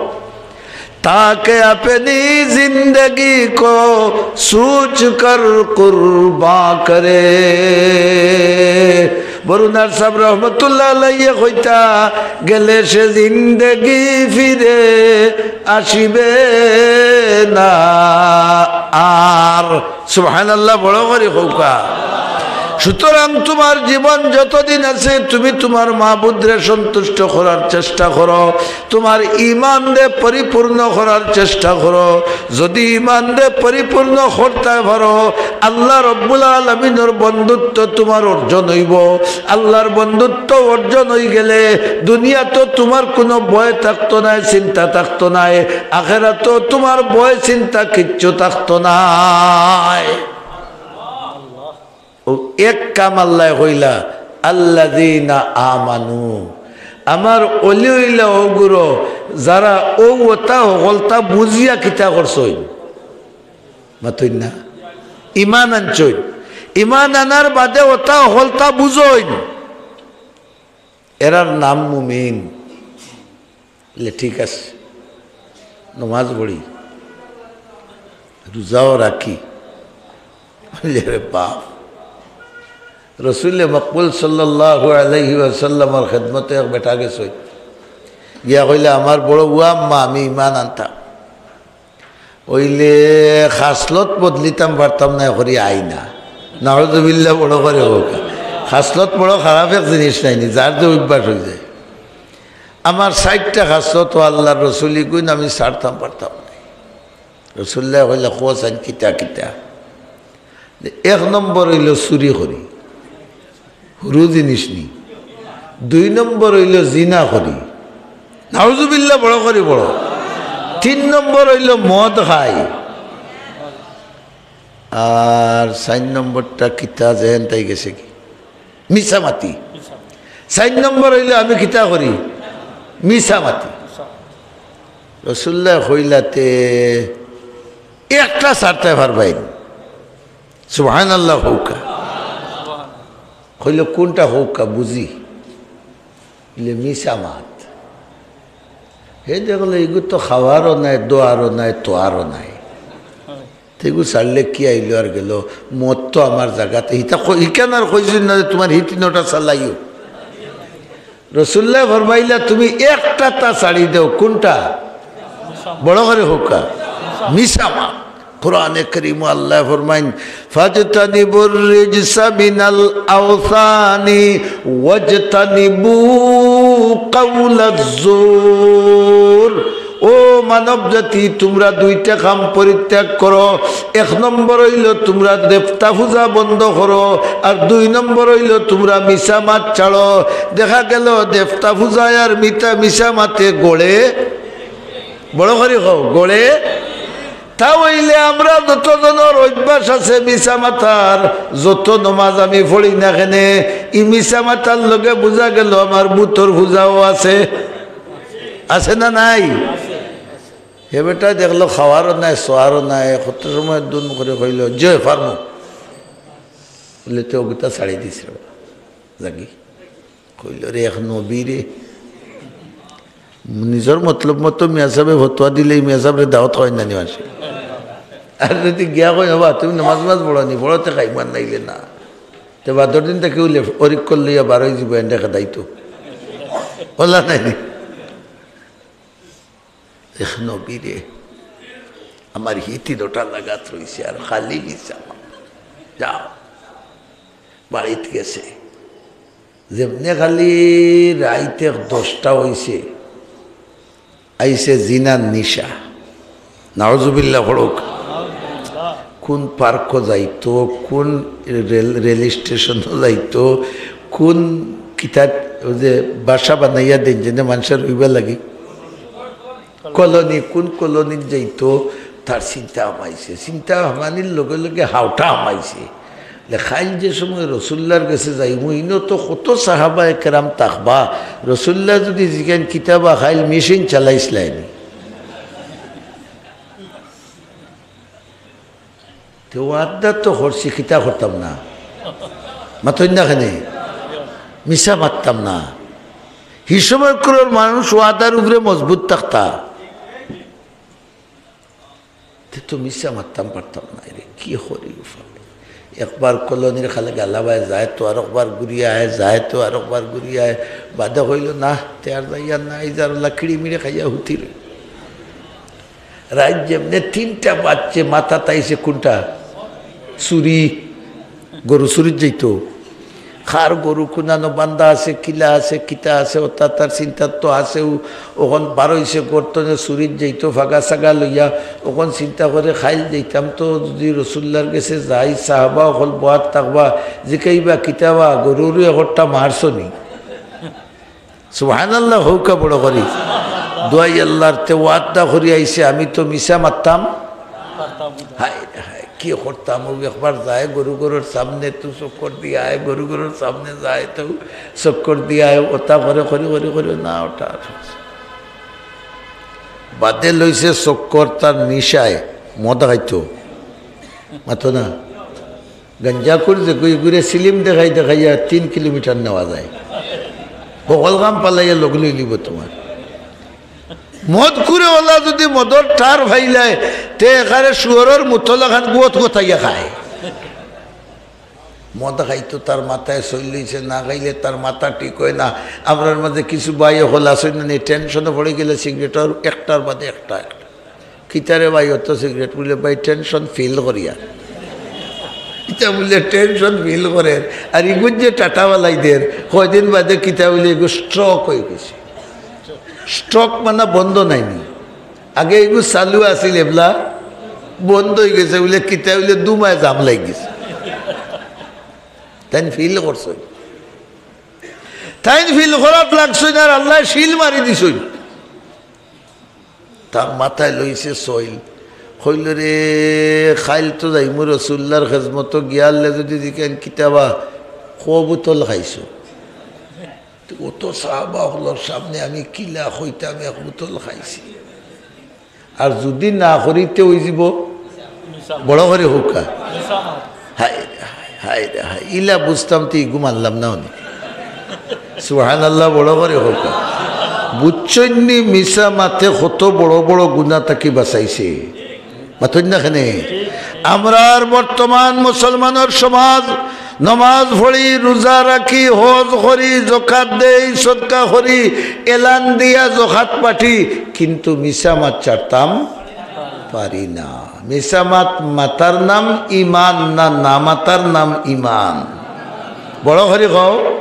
تاکہ اپنی زندگی کو سوچ کر قرباں کرے۔ বরুণার সাব রহমতুল্লাহ আলাইহি কইতা, "গেলে সে জিন্দেগি ফিরে আসিবে না আর।" সুবহানাল্লাহ, বড় করি কউক্কা। সুতরাং তুমার জীবন যতদিন আছে, তুমি তুমার মাবুদরে সন্তুষ্ট করার চেষ্টা করো, তুমার ইমানরে পরিপূর্ণ করার চেষ্টা করো। যুদি ইমানরে পরিপূর্ণ করতায় পারো, আল্লাহ রব্বুল আলামিনর বন্ধুত্ব তুমার অর্জন অইবো। আল্লাহর বন্ধুত্ব অর্জন অইগেলে দুনিয়াতো তুমার কুনু ভয় থাকতো নায়, চিন্তা থাকতো নায়, আখেরাতো তুমার ভয় চিন্তা কিচ্ছু থাকতো নায়। অউ এক কাম আল্লায় কইলা, "আল্লাযীনা আমানু", আমার অলি অইলা অগুরে, যারা অউ অতা হকলতা বুঝিয়া কিতা করছইন, মাতইন না, ইমান আনছইন। ইমান আনার বাদে অতা হকলতা বুঝইন, এরার নাম মুমিন। বলে, "ঠিক আছে, নমাজ পড়ি, রোজাও রাখি।" বলে, "রে বাপ।" রসুলে মকবুল সাল্লাল্লাহু আলাইহি ওয়াসাল্লামর খেদমতো এক বেটা গেছে, গিয়া কইলে, "আমার বড়, ও আম্মা, আমি ইমান আনতাম, অইলে খাসলত বদলিতাম পারতাম না, করি আই না।" নাউজুবিল্লাহ বড় করি কউক্কা। খাসলত বড় খারাপ এক জিনিস নায়নি, যার যে অভ্যাস অইযায়। আমার ষাইটটা খাসলত ও আল্লার রসুল ইগুইন আমি ছাড়তাম পারতাম না। রসুল্লায় কইলা, "কও চাইন কিতা কিতা?" এক নম্বর অইলো চুরি করি, হুরু জিনিস নি। দুই নম্বর অইলো জিনা করি, নাউজুবিল্লাহ বড় করি বড়। তিন নম্বর অইলো মদ খাই। আর চাইর নম্বরটা কিতা যেন তাই গেছে কি? মিছা মাতি। চাইর নম্বর অইলো আমি কিতা করি? মিছা মাতি। রসুল্লায় কইলা, "তে একটা ছাড়তায় পারবায় নি?" সুবহানাল্লাহ কউক্কা। কইলো, "কুনটা কউক্কা বুঝি?" বলে, "মিছা মাত।" হে দেখলো, ইগু তো খাওয়ারও নাই, দোয়ারও নাই, তোয়ারও নাই। তে ইগু ছাড়লে কি আইলো আর গেলো? মদ তো আমার জাগাতে। হিতা কই-, হিকান আর কইছইন না যে তুমার হি তিনোটা চালাইও। রসুল্লায় ফরমাইলা, "তুমি একটা তা ছাড়ি দেও।" কুনটা? বড় করি কউক্কা। মিছা মাত। কোরআনে করিমো আল্লায় ফরমাইন, "ফাজতানিবুর রিজসা মিনাল আওসানি ওয়াজতানিবু কাওলাজ জুর।" ও মানব জাতি, তুমরা দুইটা কাম পরিত্যাগ করো। এক নম্বর অইলো তুমরা দেবতা পূজা বন্ধ করো, আর দুই নম্বর অইলো তুমরা মিছা মাত ছাড়ো। দেখা গেলো দেবতা পূজায় আর মিথ্যা মিছা মাতে গড়ে, বড় করি কও, গড়ে। তা অইলে আমরা যত জনর অভ্যাস আছে মিছা মাতার, যত নমাজ আমি পড়ি না কেনে, ই মিছা মাতার লগে বুঝা গেলো আমার বুতর পূজাও আছে। আছে না নাই? হে বেটা দেখলো খাওয়ারও নাই, সোয়ারও নাই, কত সময় দুন করি কইলো, "যে পারমু।" বলে, "তে অগুতা ছাড়ি দিস রে বা, যাগি।" কইলো, "রে এক নবী রে।" নিজর মতলব মতো মিয়া সাবে ফতোয়া দিলে ই মিয়া সাবরে দাওয়াত খাওয়াইন না নি মানষে। আর যদি গিয়া কই, "বাবা, তুমি নমাজ নমাজ পড়ো নি, পড়ো তে খাইমু, আর নাইলে না।" তে বাদর দিন থাকি অউ লেফ-, অরিক কল লইয়া বারই যিবো, এন্ডে খেদাইতো। অলা নায় নি? এক নবী রে, আমার হি তিনোটা লাগাত রইছে, আর খালি মিছা মাত। যাও, বাড়িত গেছে। যেমনে খালি রাইত এক দশটা অইছে, আইছে জিনার নিশা। নাউজুবিল্লাহ পড়ুক। কুন পার্কো যাইতো, কুন রেল, রেল স্টেশনো যাইতো, কুন কিতা, অউ যে বাসা বানাইয়া দেইন যেনে মানষর রইবার লাগি, কলোনি, কুন কলোনিত যাইতো, তার চিন্তা হামাইছে। চিন্তা হামানির লগে লগে হাওটা হামাইছে। কাইল যে সময় রসুল্লার গেছে যাইমু, ইনো তো কত সাহাবায়ে কেরাম থাকবা। রসুল্লায় যদি জিকাইন, "কিতা বা কাইল মেশিন চালাইছলায় নি?" তে ওয়াদা তো করছি, কিতা করতাম না? মাতইন না কেনে? মিছা মাততাম না। হি সময়কুরর মানুষ ওয়াদার উপরে মজবুত থাকতা। তে তো মিছা মাততাম পারতাম না রে, কি করি উফা। একবার কলোনির খালে গালাবায় যায় তো আরকবার ঘুরিয়া আয়, যায় তো আরকবার ঘুরিয়া আয়। বাদে কইলো, "না, তে আর যাইয়ার না, এই যার লাকিড়ি মিড়ে খাইয়া হুতি রই।" রাইত যেমনে তিনটা বাজছে, মাথাত আইছে কুনটা? চুরি। গরু চুরিত যাইতো। কার গরু কুনানো বান্ধা আছে, কিলা আছে, কিতা আছে, অতা তার চিন্তাত তো আছেউ। অখন বারইছে গর্তনে চুরিত যাইতো, ফাগা সাগা লইয়া। অখন চিন্তা করে, কাইল যাইতাম তো যদি রসুল্লার গেছে যাই, সাহাবা অকল বওয়াত থাকবা, জিকাইবা, "কিতা বা, গরুরে একটা মারছো নি?" সুবহানাল্লাহ, কউক্কা বড় করি। দোয়াই আল্লার, তে ওয়াদা করি আইছে, আমি তো মিছা মাততাম। হায় রে হায়, কি করতাম, ও একবার যায় গরু ঘরর সামনে, তো চক্কর দিয়া আয়, গরু ঘরর সামনে যায়, তো চক্কর দিয়া আয়, ওটা করে, করে, করে, করে, না, ওটা আর। বাদে লইছে চক্কর তার নিশায়, মদ খাইতো, মাতো না, গাঞ্জাখুর যে গুই ঘুরে সিলিম দেখাই দেখাইয়া তিন কিলোমিটার নেওয়া যায়, হকল কাম পালাইয়া লগ লইলিব তোমার। মদখুরে ওলা যদি মদর টার ফাইলায়, তে একারে শুয়রর মুতল লাখান গুয়ত গতাইয়া খায়। মদ খাইতো, তার মাথায় সইল লইছে, না খাইলে তার মাথা ঠিক হয় না। আমরার মাঝে কিছু ভাই অকল আছইন না নি, টেনশনে পড়ি গেলে সিগারেটর একটার বাদে একটা, একটা। কিতারে ভাই অত সিগারেট? বুলে, "ভাই, টেনশন ফিল করিয়ার।" ইতা বুলে টেনশন ফিল করের। আর ইগুর যে টাটা বালাই দের, কয়দিন বাদে কিতা বুলে ইগু স্ট্রোক অই গেছে। স্ট্রোক মানে বন্ধ নাইনি। আগে এগু চালু আছিল, এবলা বন্ধ অই গেছে, বুলে কিতা বুলে দুমায় জাম লাগি গেছে। তাইন ফিল করছইন, তাইন ফিল করাত লাগছইন, আর আল্লায় সিল মারি দিছইন। তার মাথায় লইছে সইল, কইল, "রে, কাইল তো যাইমু রসুল্লার খেজমতো, গিয়ালে যদি জিকাইন কিতাবা কয় বোতল খাইছো।" তো অত সাহাবা অকলর সামনে আমি কিলা কইতাম এক বোতল খাইছি। আর যদি না করিতে অইযিবো, বড় করি কউক্কা। হায় রে হায়, হায় রে হায়, ইলা বুঝতাম তে ইগু মারলাম না অনে। সুবহানাল্লাহ, বড় করি কউক্কা। বুঝছইন নি, মিছা মাতে কত বড় বড় গুনা থাকি বাঁচাইছে। মাতইন না কেনে? আমরার বর্তমান মুসলমানর সমাজ, নমাজ পড়ি, রোজা রাখি, হজ করি, জকাত দেই, সদকা করি, এলান দিয়া জকাত পাঠি, কিন্তু মিছা মাত ছাড়তাম পারি না। মিছা মাত মাতার নাম ইমান না, না মাতার নাম ইমান? বড় করি কও,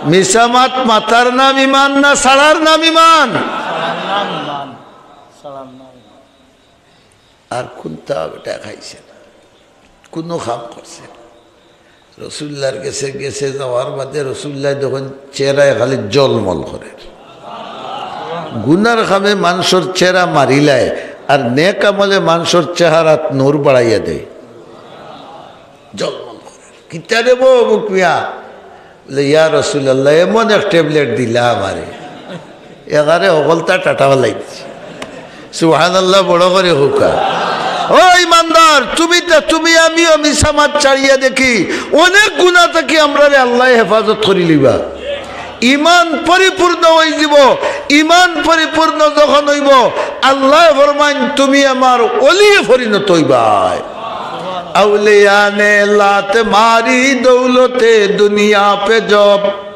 মিছা মাত মাতার নাম ইমান না ছাড়ার নাম ইমান? আর কুন্তা বেটা খাইছে না, কুনু কাম করছে না। রসুল্লার গেছে, গেছে যাওয়ার বাদে রসুল্লায় দেখইন চেহারায় খালি জলমল করের। গুনার কামে মানষর চেহারা মারিলায়, আর নেক আমলে মানষর চেহারাত নূর বাড়াইয়া দেয়। জলমল করের। "কিতা দেবো অমুক মিয়া?" বুলে, "ইয়া রাসুলাল্লাহ, এমন এক ট্যাবলেট দিলা আমারে, এগারে হকলতা টাটা ফালাই দিছে।" সুবহানাল্লাহ, বড় করি কউক্কা। ও ইমানদার, তুমি তা, তুমি আমিও মিছা মাত ছাড়িয়া দেখি, অনেক গুনা থাকি আমরারে আল্লায় হেফাজত করি লইবা। ইমান পরিপূর্ণ অইযিবো। ইমান পরিপূর্ণ যখন অইবো, আল্লায় ফরমাইন, "তুমি আমার ওলিয়ে পরিণত অইবায়।" اولیاء نے لات ماری دولت دنیا پہ جب،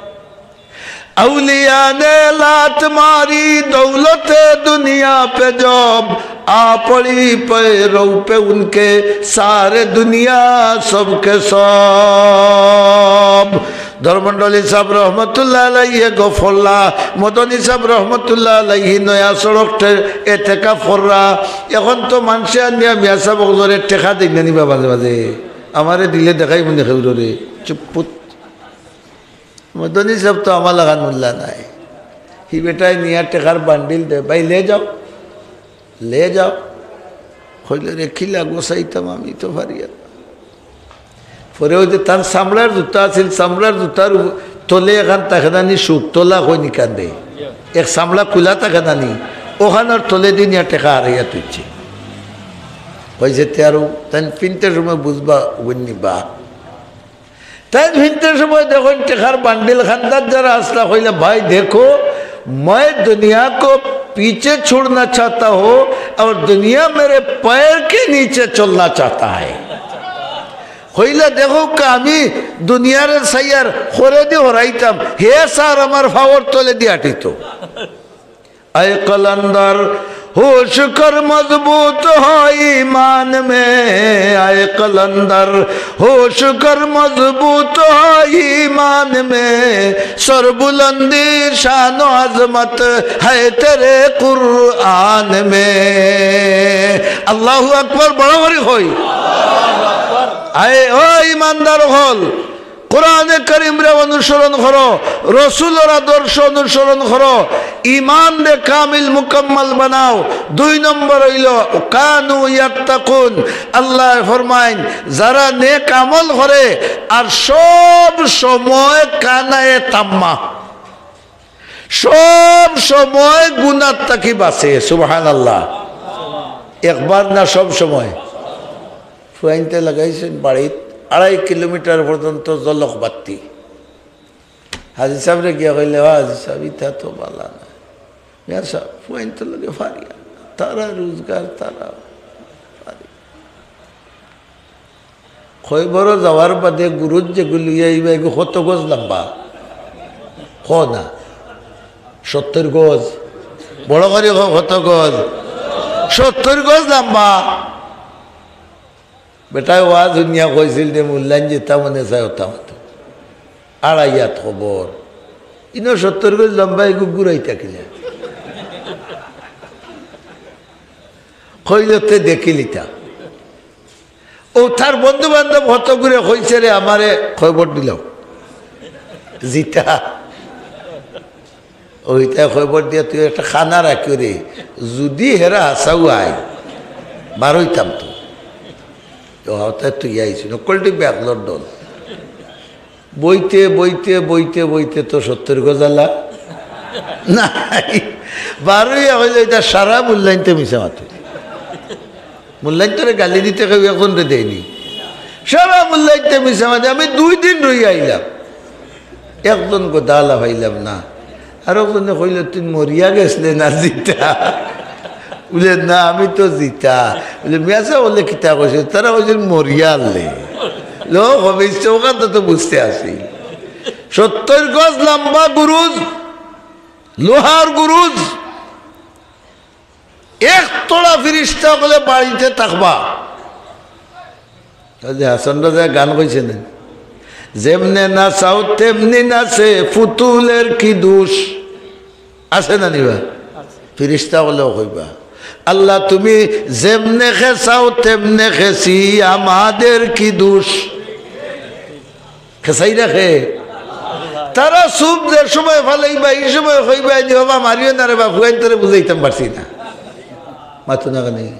اولیاء نے لات ماری دولت دنیا پہ جب، آ پڑی پیروں پہ ان کے سارے دنیا سب کے سب۔ ধর্মণ্ডলী সাব রহমতুল্লাহ আলাইহি গফরলা, মদনী সাব রহমতুল্লাহ আলাইহি নয়া সড়ক এতেকাফ কররা। এখন তো মানষে আনিয়া মিয়া সাব অকলরে টেকা দেইন না নি বা মাঝে মাঝে? আমারে দিলে দেখাই মনে কেউররে। চুপ পুত। মদনী সাব তো আমার লাখান মোল্লা নায়। হি বেটায় নিয়া টেকার বান্ডিল দে, "ভাই, লে যাও, লে যাও।" কইলে, "রে, কিলা গোছাইতাম, আমি তো পারিয়ার না।" পরে অউ যে তান চামড়ার জুতা আছিল, চামড়ার জুতার উপ-, তলে এখান থাকে না নি, শুক তলা কই নি কান্দে, এক চামড়া কুলা থাকে না নি, অখানর তলেদি নিয়া টেকা হারাইয়া থুইছে। কইছে, "তে আরো তাইন ফিনতে সময় বুঝবা, বুঝনি বা।" তাইন ফিনতে সময় দেখইন টেকার বান্ডিল খান্দাত যারা আছলা, কইলা, "ভাই দেখো, میں دنیا کو پیچھے چھوڑنا چاہتا ہوں اور دنیا میرے پیر کے نیچے چلنا چاہتا ہے۔" কইলা, "দেখউক্কা, আমি দুনিয়ারে চাইয়ার করেদি হরাইতাম, হে স্যার আমার পাওর তলেদি আটিতো।" اے قلندر ہوش کر مضبوط ہو ایمان میں، اے قلندر ہوش کر مضبوط ہو ایمان میں، سربلندی شان و عظمت ہے تیرے قرآن میں۔ আল্লাহু আকবার, বড় করি কই। আয়, ও ইমানদার অকল, কোরআনে করিমরে অনুসরণ করো, রসুলর আদর্শ অনুসরণ করো, ইমানরে কামিল মুকাম্মাল বানাও। দুই নম্বর অইলো, কানু ইয়াত্তাকুন, আল্লায় ফরমাইন, যারা নেক আমল করে আর সব সময় কানায়ে তাম্মা, সব সময় গুনার থাকি বাঁচে। সুবহানাল্লাহ। একবার না, সব সময়। ফুয়াইন্তে লাগাইছইন বাড়িত আড়াই কিলোমিটার পর্যন্ত জলক বাত্তি। হাজি সাবরে গিয়া কইলে, "ও হাজি সাব, ইতা তো বালা না।" মিয়া সাব, ফুয়াইন্তর লগে ফারিয়া, তারা রোজগার, তারা ফারিয়া। কয়বরো যাওয়ার বাদে গুরুত যেগু লইয়া আইবা, এগু কত গজ লম্বা? ক না। সত্তর গজ। বড় করি ক, কত গজ? সত্তর গজ লম্বা। বেটায় ওয়াজ হুনিয়া কইছিল যে, "মুল্লাইন যেতা মনে চায় ওতা মাতো।" আড়াই আত কবর। ইনো সত্তর গজ লম্বা এগু গুরাইতা কিলা? কইলতে দেখিলিতা। ও তার বন্ধু বান্ধব কতগুরে কইছে রে, আমারে কয়বর দিলাও। জিতা। ওইটা কয়বর দিয়া তুই একটা খানা রাখিও রে। যদি হেরা হাছাউ আয়, বারইতাম তো। ও হঠাৎ তুই আইছি, নকলটি ব্যাগলর দল। বইতে, বইতে, বইতে, বইতে তো সত্তর গজালা নাই। বারইয়া কইলে, "ইটা সারা মুল্লাইন্তে মিছা মাতো।" মুল্লাইন্তরে গালি দিতে কেউ একজনরে দেয়নি। সারা মুল্লাইন্তে মিছা মাতো। আমি দুই দিন রইয়া আইলাম, একজন গদালা পাইলাম না। আর একজনে কইল, "তুই মরিয়া গেছলে না জিতা?" বলে, "না, আমি তো জিতা।" বলে, "মিয়া সাব বলে কিতা কইছে?" তারা কইছে, "মরিয়া আনলে।" লো, হবে ইচ্ছে ওখান তো, তো বুঝতে আসি। সত্তর গজ লম্বা গুরুজ, লোহার গুরুজ, এক তোলা ফিরিস্তা অকলে বাড়িতে থাকবা। ওই যে হাসান রাজা গান কইছে না, "যেমনে নাচাও তেমনি নাচে, পুতুলের কি দোষ?" আছে না নিবা? ফিরিস্তা অকলেও কইবা, "আল্লাহ, তুমি যেমনে খেসাও তেমনে খেসি, আমাদের কি দোষ?" খেসাই রাখে। তারা চুপ যে সময় ফালাইবা, এই সময় কইবা, "নি বাবা, মারিও না রে বা, ফুয়াইন্তরে বুঝাইতাম পারছি না।" মাতো না কেনে?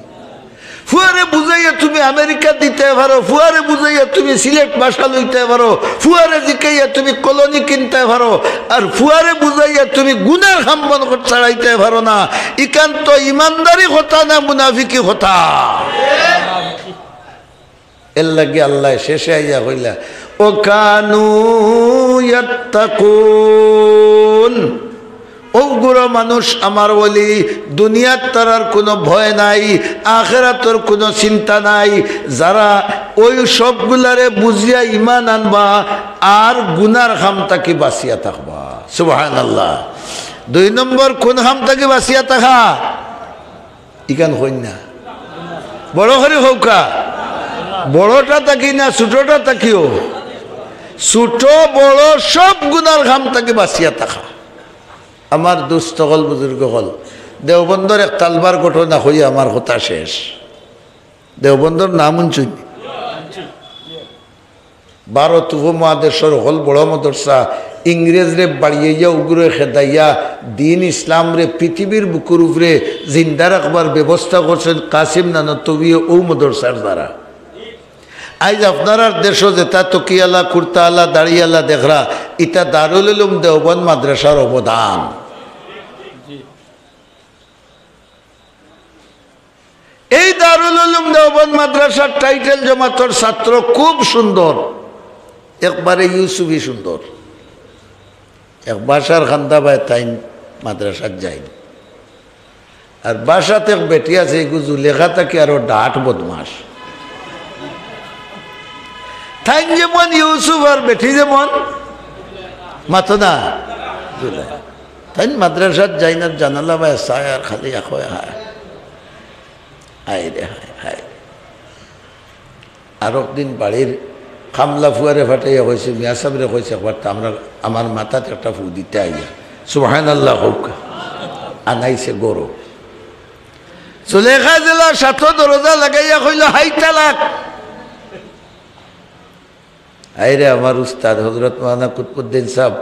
ফুয়ারে বুঝাইয়া তুমি আমেরিকা দিতে পারো, ফুয়ারে বুঝাইয়া তুমি সিলেট ভাষা লইতে পারো, ফুয়ারে জিকাইয়া তুমি কলোনি কিনতে পারো, আর ফুয়ারে বুঝাইয়া তুমি গুনার কাম বন্ধ কর-, ছাড়াইতে পারো না। ইখান তো ইমানদারি কথা না, মুনাফিকি কথা? এর লাগি আল্লায় শেষে আইয়া কইলা, "ও কানু ইয়াত্তাকুন।" অগুরা মানুষ আমার ওলি, দুনিয়াত তারার কুনু ভয় নাই, আখেরাতর কুনু চিন্তা নাই। যারা ওই সবগুলারে বুঝিয়া ইমান আনবা আর গুনার কাম থাকি বাঁচিয়া থাকবা। সুবহানাল্লাহ। দুই নম্বর কুন কাম থাকি বাঁচিয়া থাকা? ইখান কইন না। বড় করি কউক্কা। বড়টা থাকি না, ছোটটা থাকিও। ছোট বড় সব গুনার কাম থাকি বাঁচিয়া থাকা। আমার দোস্ত অকল, বুজুর্গ অকল, দেওবন্দর এক তালবার ঘটনা কইয়া আমার কথা শেষ। দেওবন্দর নাম হুনছইন? ভারত উপমহাদেশর হকল বড় মদরসা, ইংরেজরে বাড়িয়াইয়া উগুরে খেদাইয়া দিন ইসলামরে পৃথিবীর বুকুর উপরে জিন্দা রাখবার ব্যবস্থা করছইন কাসিম নানতবিয়ে অউ মদরসার দ্বারা। আইজ আপনারার দেশো যেতা টুপিআলা, কুর্তাআলা, দাড়িআলা দেখরা, ইতা দারুল উলুম দেওবন্দ মাদ্রাসার অবদান। এই দারুল উলুম দেওবন্দ মাদ্রাসার টাইটেল জমাতর ছাত্র খুব সুন্দর, একবারে ইউসুফি সুন্দর। এক বাসার কান্দাবায় তাইন মাদ্রাসাত যাইন, আর বাসাত এক বেটি আছে, এগু জুলেখা থাকি আরো ডাট বদমাশ। তাইন যেমন ইউসুফ আর বেটি যেমন, মাতো না, জুলেখা। তাইন মাদ্রাসাত যাইন আর জানালা বায় চায় আর খালি এক অয় হায়। হায় রে হায়, হায় রে। আরক দিন বাড়ির কামলা ফুয়ারে পাঠাইয়া কইছে, "মিয়া সাবরে কইছে, একবার তো আমরা, আমার মাথাত একটা ফু দিতা আইয়া।" সুবহানাল্লাহ কউক্কা। আনাইছে ঘরো। জুলেখা যেলা সাতো দরজা লাগাইয়া কইল, "হাই তালাক।" হায় রে, আমার উস্তাদ হযরত মাওলানা কুতবুদ্দিন সাহেব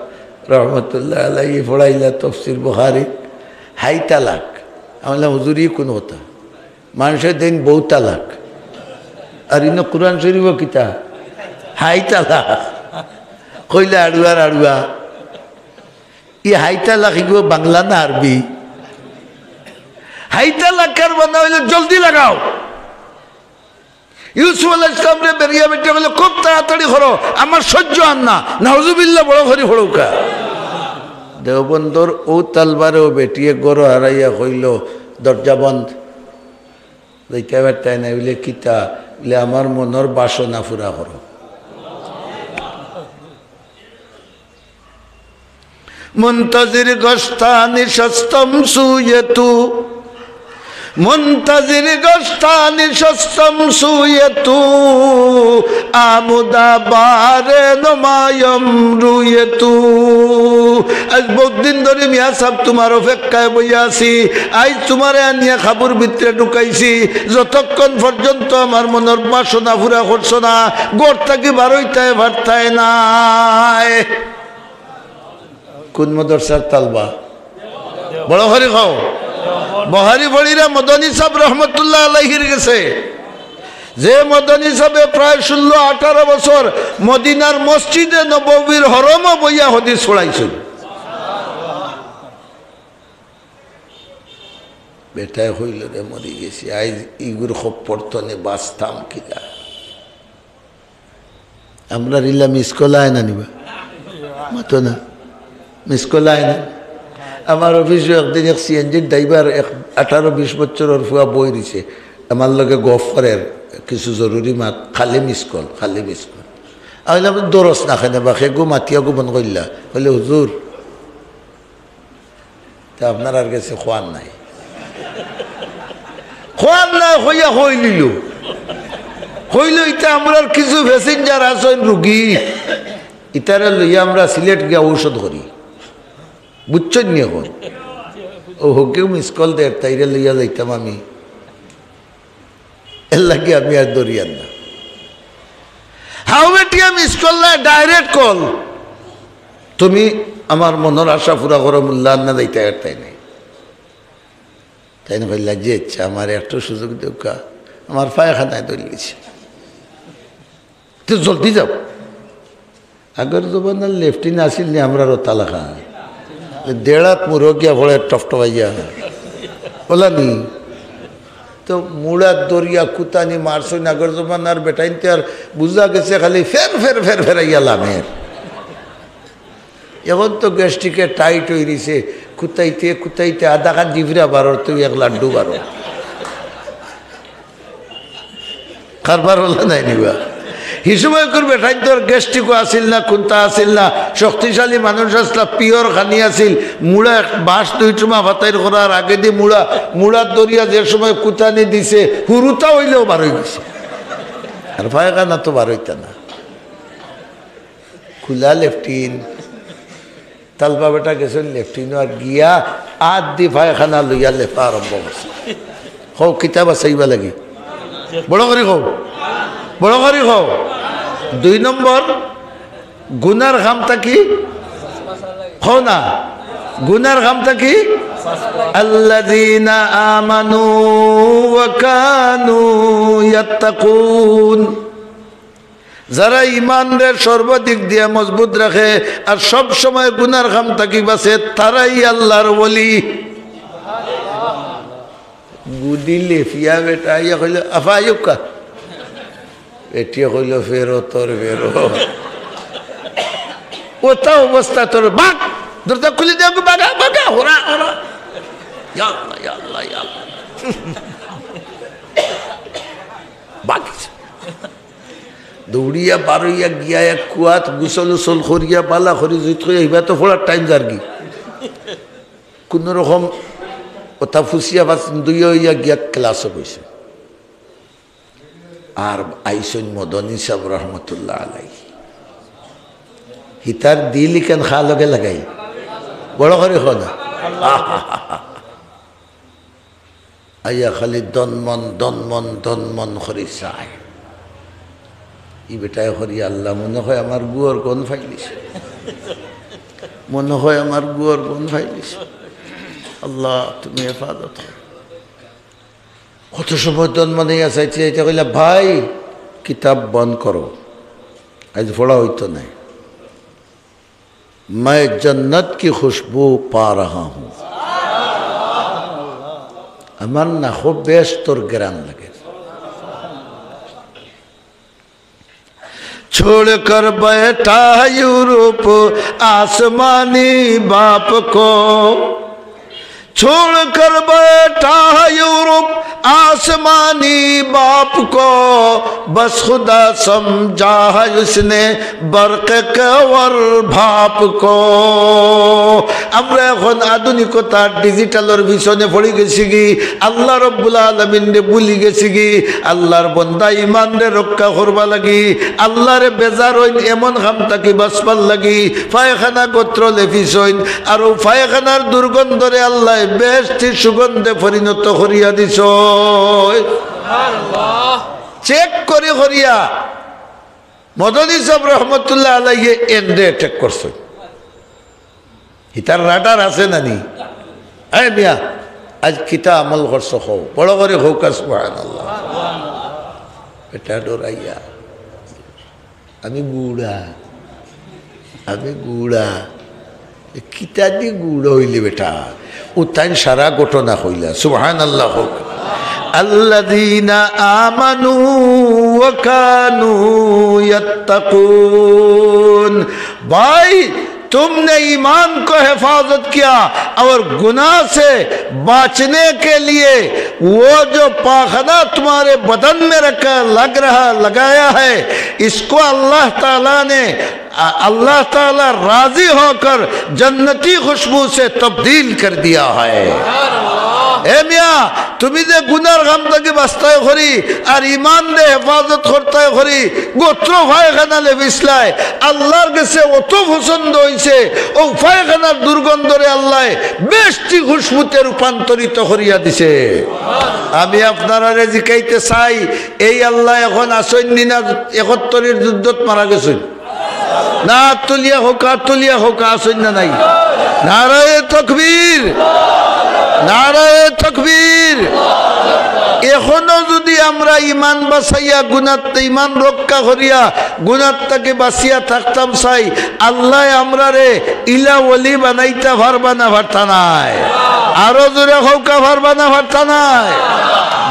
রহমতুল্লাহ আলাইহি পড়াইলা তফসির বুখারী, হাই তালাক। আমি বললাম, "হুজুর, ই কোন কথা? মানুষে দেইন বউ তালাক, আর ইনো কোরআন শরীফো কিতা? হাই তালাক।" কইলা, "আড়ুয়ার আড়ুয়া, ই হাই তালাক ইগু বাংলা না আরবি? হাই তালাক কার বানা অইলে জলদি লাগাও।" ইউসুফ আলাইহিস সালামরে বেড়িয়া বেটিয়ে কইলো, "খুব তাড়াতাড়ি করো, আমার সহ্য আর না।" নাউজুবিল্লাহ, বড় করি পড়উক্কা। দেওবন্দর অউ তালবারে অউ বেটিয়ে ঘরো হারাইয়া কইলো, "দরজা বন্ধ, যাইতায় পারতায় নায়।" বলে, "কিতা?" বলে, "আমার মনর বাসনা পুরা করো।" منتظر گشتن شستم سوی تو، منتظر گشتن شستم سوی تو، آمد بار نمایم روی تو۔ আইজ বউত দিন ধরি মিয়া সাব তুমার অপেক্ষায় বইয়া আছি। আইজ তুমারে আনিয়া খাবুর ভিতরে ঢুকাইছি। যতক্ষণ পর্যন্ত আমার মনর বাসনা পুরা করছো না, ঘর থাকি বারইতায় পারতায় নায়। কোন মাদ্রাসার তালবা? বড় করি কও। বুখারী পড়িরা মদনী সাব রহমতুল্লাহ আলাইহির গেছে। যে মদনী সাবে প্রায় ষোলো আঠারো বছর মদিনার মসজিদে নববীর হরমো বইয়া হাদিস পড়াইছইন। বেটায় কইলো, "রে মরি গেছি, আইজ ইগুর খপ্পর তনে বাঁচতাম কিলা?" আমরার ইলা miss call আয় না নি বা? মাতো না। Miss call আয় না। আমার অফিসো একদিন এক সিএনজির ড্রাইভার, এক আঠারো বিশ বছরর ফুয়া বই রইছে, আমার লগে গফ করের, কিছু জরুরি মাত, খালি miss call, খালি miss call। আমি কইলাম, "দরস না কেনে বা, কে গু মাতিয়া গু বন্ধ করিলা?" কইলে, "হুজুর, তে আপনারার গেছে কওয়ার নাই।" কওয়ার নাই কইয়া কইলিলো। কইলো, "ইতা আমরার কিছু passenger আছইন রুগী, ইতারে লইয়া আমরা সিলেট গিয়া ঔষধ করি।" বুঝছইন নি অখন? অউ হকেউ miss call দের, তাইরে লইয়া যাইতাম আমি। এর লাগি আমি আর ধরিয়ার না। হাউ বেটিয়ে miss করলে direct call। "তুমি আমার মনর আশা পুরা করো, মুল্লা আন্না যাইতায় পারতায় নায়।" তাইন কইলা, "জি আচ্ছা, আমারে একটু সুযোগ দেউক্কা, আমার পায়খানায় ধরিলিছে।" "তে জলদি যাও।" আগর জমানার লেফটিন আছিল নি আমরার অতা লাখান? দেড় আত মুরগিয়া পড়ে টপটপাইয়া। অলা নি? তো মুড়াত ধরিয়া কুতানি মারছইন আগর জমানার বেটাইন্তে, আর বুঝা গেছে খালি ফের ফের ফের ফেরাইয়া লামের। অখন তো গ্যাস্ট্রিকে টাইট অই রইছে, কুতাইতে কুতাইতে আধা খান জিভরা বারর, তুই এক লাড্ডু বারর। কারবার অলা নায় নি বা? হি সময় করি বেটাইন্তর গ্যাস্ট্রিকও আছিল না, কুন্তা আছিল না, শক্তিশালী মানুষ আছলা, পিওর খানি আছিল, মুড়া এক বাঁশ দুই টুমা ফাতাইর করার আগেদি মুড়া, মুড়াত ধরিয়া যে সময় কুতানি দিছে, হুরুতা অইলেও বারই গেছে। আর পায়খানা তো বারইতা না। খুলা লেফটিন। তালবা বেটা গেছইন লেফটিনো, আর গিয়া আত দি পায়খানা লইয়া লেফা আরম্ভ করছে। কও, কিতা বাচাইবা লাগি? বড় করি কও, বড় করি কও। দুই নম্বর, গুনার কাম থাকি, কও না, গুনার কাম থাকি, আল্লাযীনা আমানু ওয়া কানু ইয়াত্তাকুন। যারা ইমানরে সর্বদিক দিয়া মজবুত রাখে আর সব সময় গুনার কাম থাকি বাঁচে, তারাই আল্লার ওলি। গুদি লেফিয়া বেটা আইয়া কইল, "আফা আইউক্কা।" বেটিয়ে কইল, "ফেরো তোর ফেরো।" অতা অবস্থা তোর, বাগ! দরজা খুলি দে, বাগা, বাগা, হুরা, হুরা। ইয়া আল্লাহ, ইয়া আল্লাহ, ইয়া আল্লাহ। বাগ। দৌড়িয়া বারইয়া গিয়া এক কুয়াত গোসল উসল করিয়া বালা করি জুইত করিয়া ইবা তো পড়ার টাইম যারগি। কুনু রকম অতা ফুসিয়া বাস দুইয়া অইয়া গিয়া ক্লাসো বইছে। আর আইছইন মদনী সাব রহমতুল্লাহ আলাইহি। হিতার দিল ইখান কার লগে লাগাই? বড় করি কও না। আইয়া খালি দনমন, দনমন, দনমন করি চায়। ই বেটায় করি, "আল্লাহ, মনে হয় আমার গুয়ার গন্ধ ফাইলিছে, মনে হয় আমার গুয়ার গন্ধ ফাইলিছে।" আল্লাহ, তুমি হেফাজত করো। কত সময় তন মনে আছে, চাইতে চাইতে কইলা, "ভাই, কিতাব বন্ধ করো, আজ পড়া হইতো নাই।" "میں جنت کی خوشبو پا رہا ہوں।" আমার নাকো বেহেস্তর ঘ্রাণ লাগে। چھوڑ کر بیٹھا ہے یورپ آسمانی باپ کو، چھوڑ کر بیٹھا ہے یورپ آسمانی باپ کو، بس خدا سمجھا ہے اس نے برق کور بھاپ کو۔ আমরা এখন আধুনিকতার ডিজিটালর পিছনে পড়ি গেছি গি, আল্লাহ রব্বুল আলামিনরে ভুলি গেছি গি। আল্লাহর বন্দা ইমানরে রক্ষা করবা লাগি, আল্লাহরে বেজার অইন এমন কাম থাকি বাঁচবার লাগি পায়খানা গোত্র লেফিছইন, আর অউ পায়খানার দুর্গন্ধরে আল্লায় বেহেশতি সুগন্ধে পরিণত করিয়া দিছইন। চেক করি করিয়া মদনী সাহেব রহমতুল্লাহ আলাইহি এনরে অ্যাটাক করছইন। হিতার রাডার আছে না নি? এই মিয়া, আজ কিতা আমল করছো কও, বড় করি কউক্কা সুবহানাল্লাহ। বেটা ডরাইয়া, "আমি গুড়া, আমি গুড়া।" এ কিতা দি গুড়া অইলে বেটা? অউ তাইন সারা ঘটনা কইলা। সুবহানাল্লাহ কউক্কা। الذين آمنوا وكانوا يتقون। ভাই, तुमने ईमान को हिफाजत किया और गुनाह से बचने के लिए वो जो पाखना तुम्हारे बदन में रखा, लग रहा, लगाया है, इसको अल्लाह ताला ने, अ-, अल्लाह ताला राजी होकर जन्नती खुशबू से तब्दील कर दिया है। এ মিয়া, তুমি যে গুনার কাম থাকি বাঁচতায় করি আর ইমানরে হেফাজত করতায় করি, গোত্র পায়খানা লেফিছলায়, আল্লাহর গেছে অত পছন্দ অইছে, অউ পায়খানার দুর্গন্ধরে আল্লায় বেহেশতি খুশবুতে রূপান্তরিত করিয়া দিছে। আমি আপনারারে জিকাইতে চাই, এই আল্লাহ এখন আছইন নি না একাত্তরর যুদ্ধত মারা গেছইন? না, আত তুলিয়া কউক্কা, আত তুলিয়া কউক্কা, আছইন না নাই? নারায়ে তাকবীর, নারায়ে তাকবীর। এখনো যুদি আমরা ইমান বাঁচাইয়া গুনাত, ইমান রক্ষা করিয়া গুনাত থাকি বাঁচিয়া থাকতাম চাই, আল্লায় আমরারে ইলা ওলি বানাইতা পারবা না পারতা নায়? আরো জোরে কউক্কা, পারবা না পারতা নায়?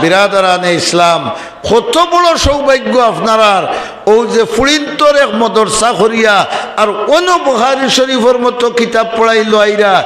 বিরাদরানে ইসলাম, কত বড় সৌভাগ্য আপনারার। অউ যে ফুড়িন্তর এক মদরসা করিয়া আর অনো বুখারী শরীফর মতো কিতাব পড়াইলো আইরা,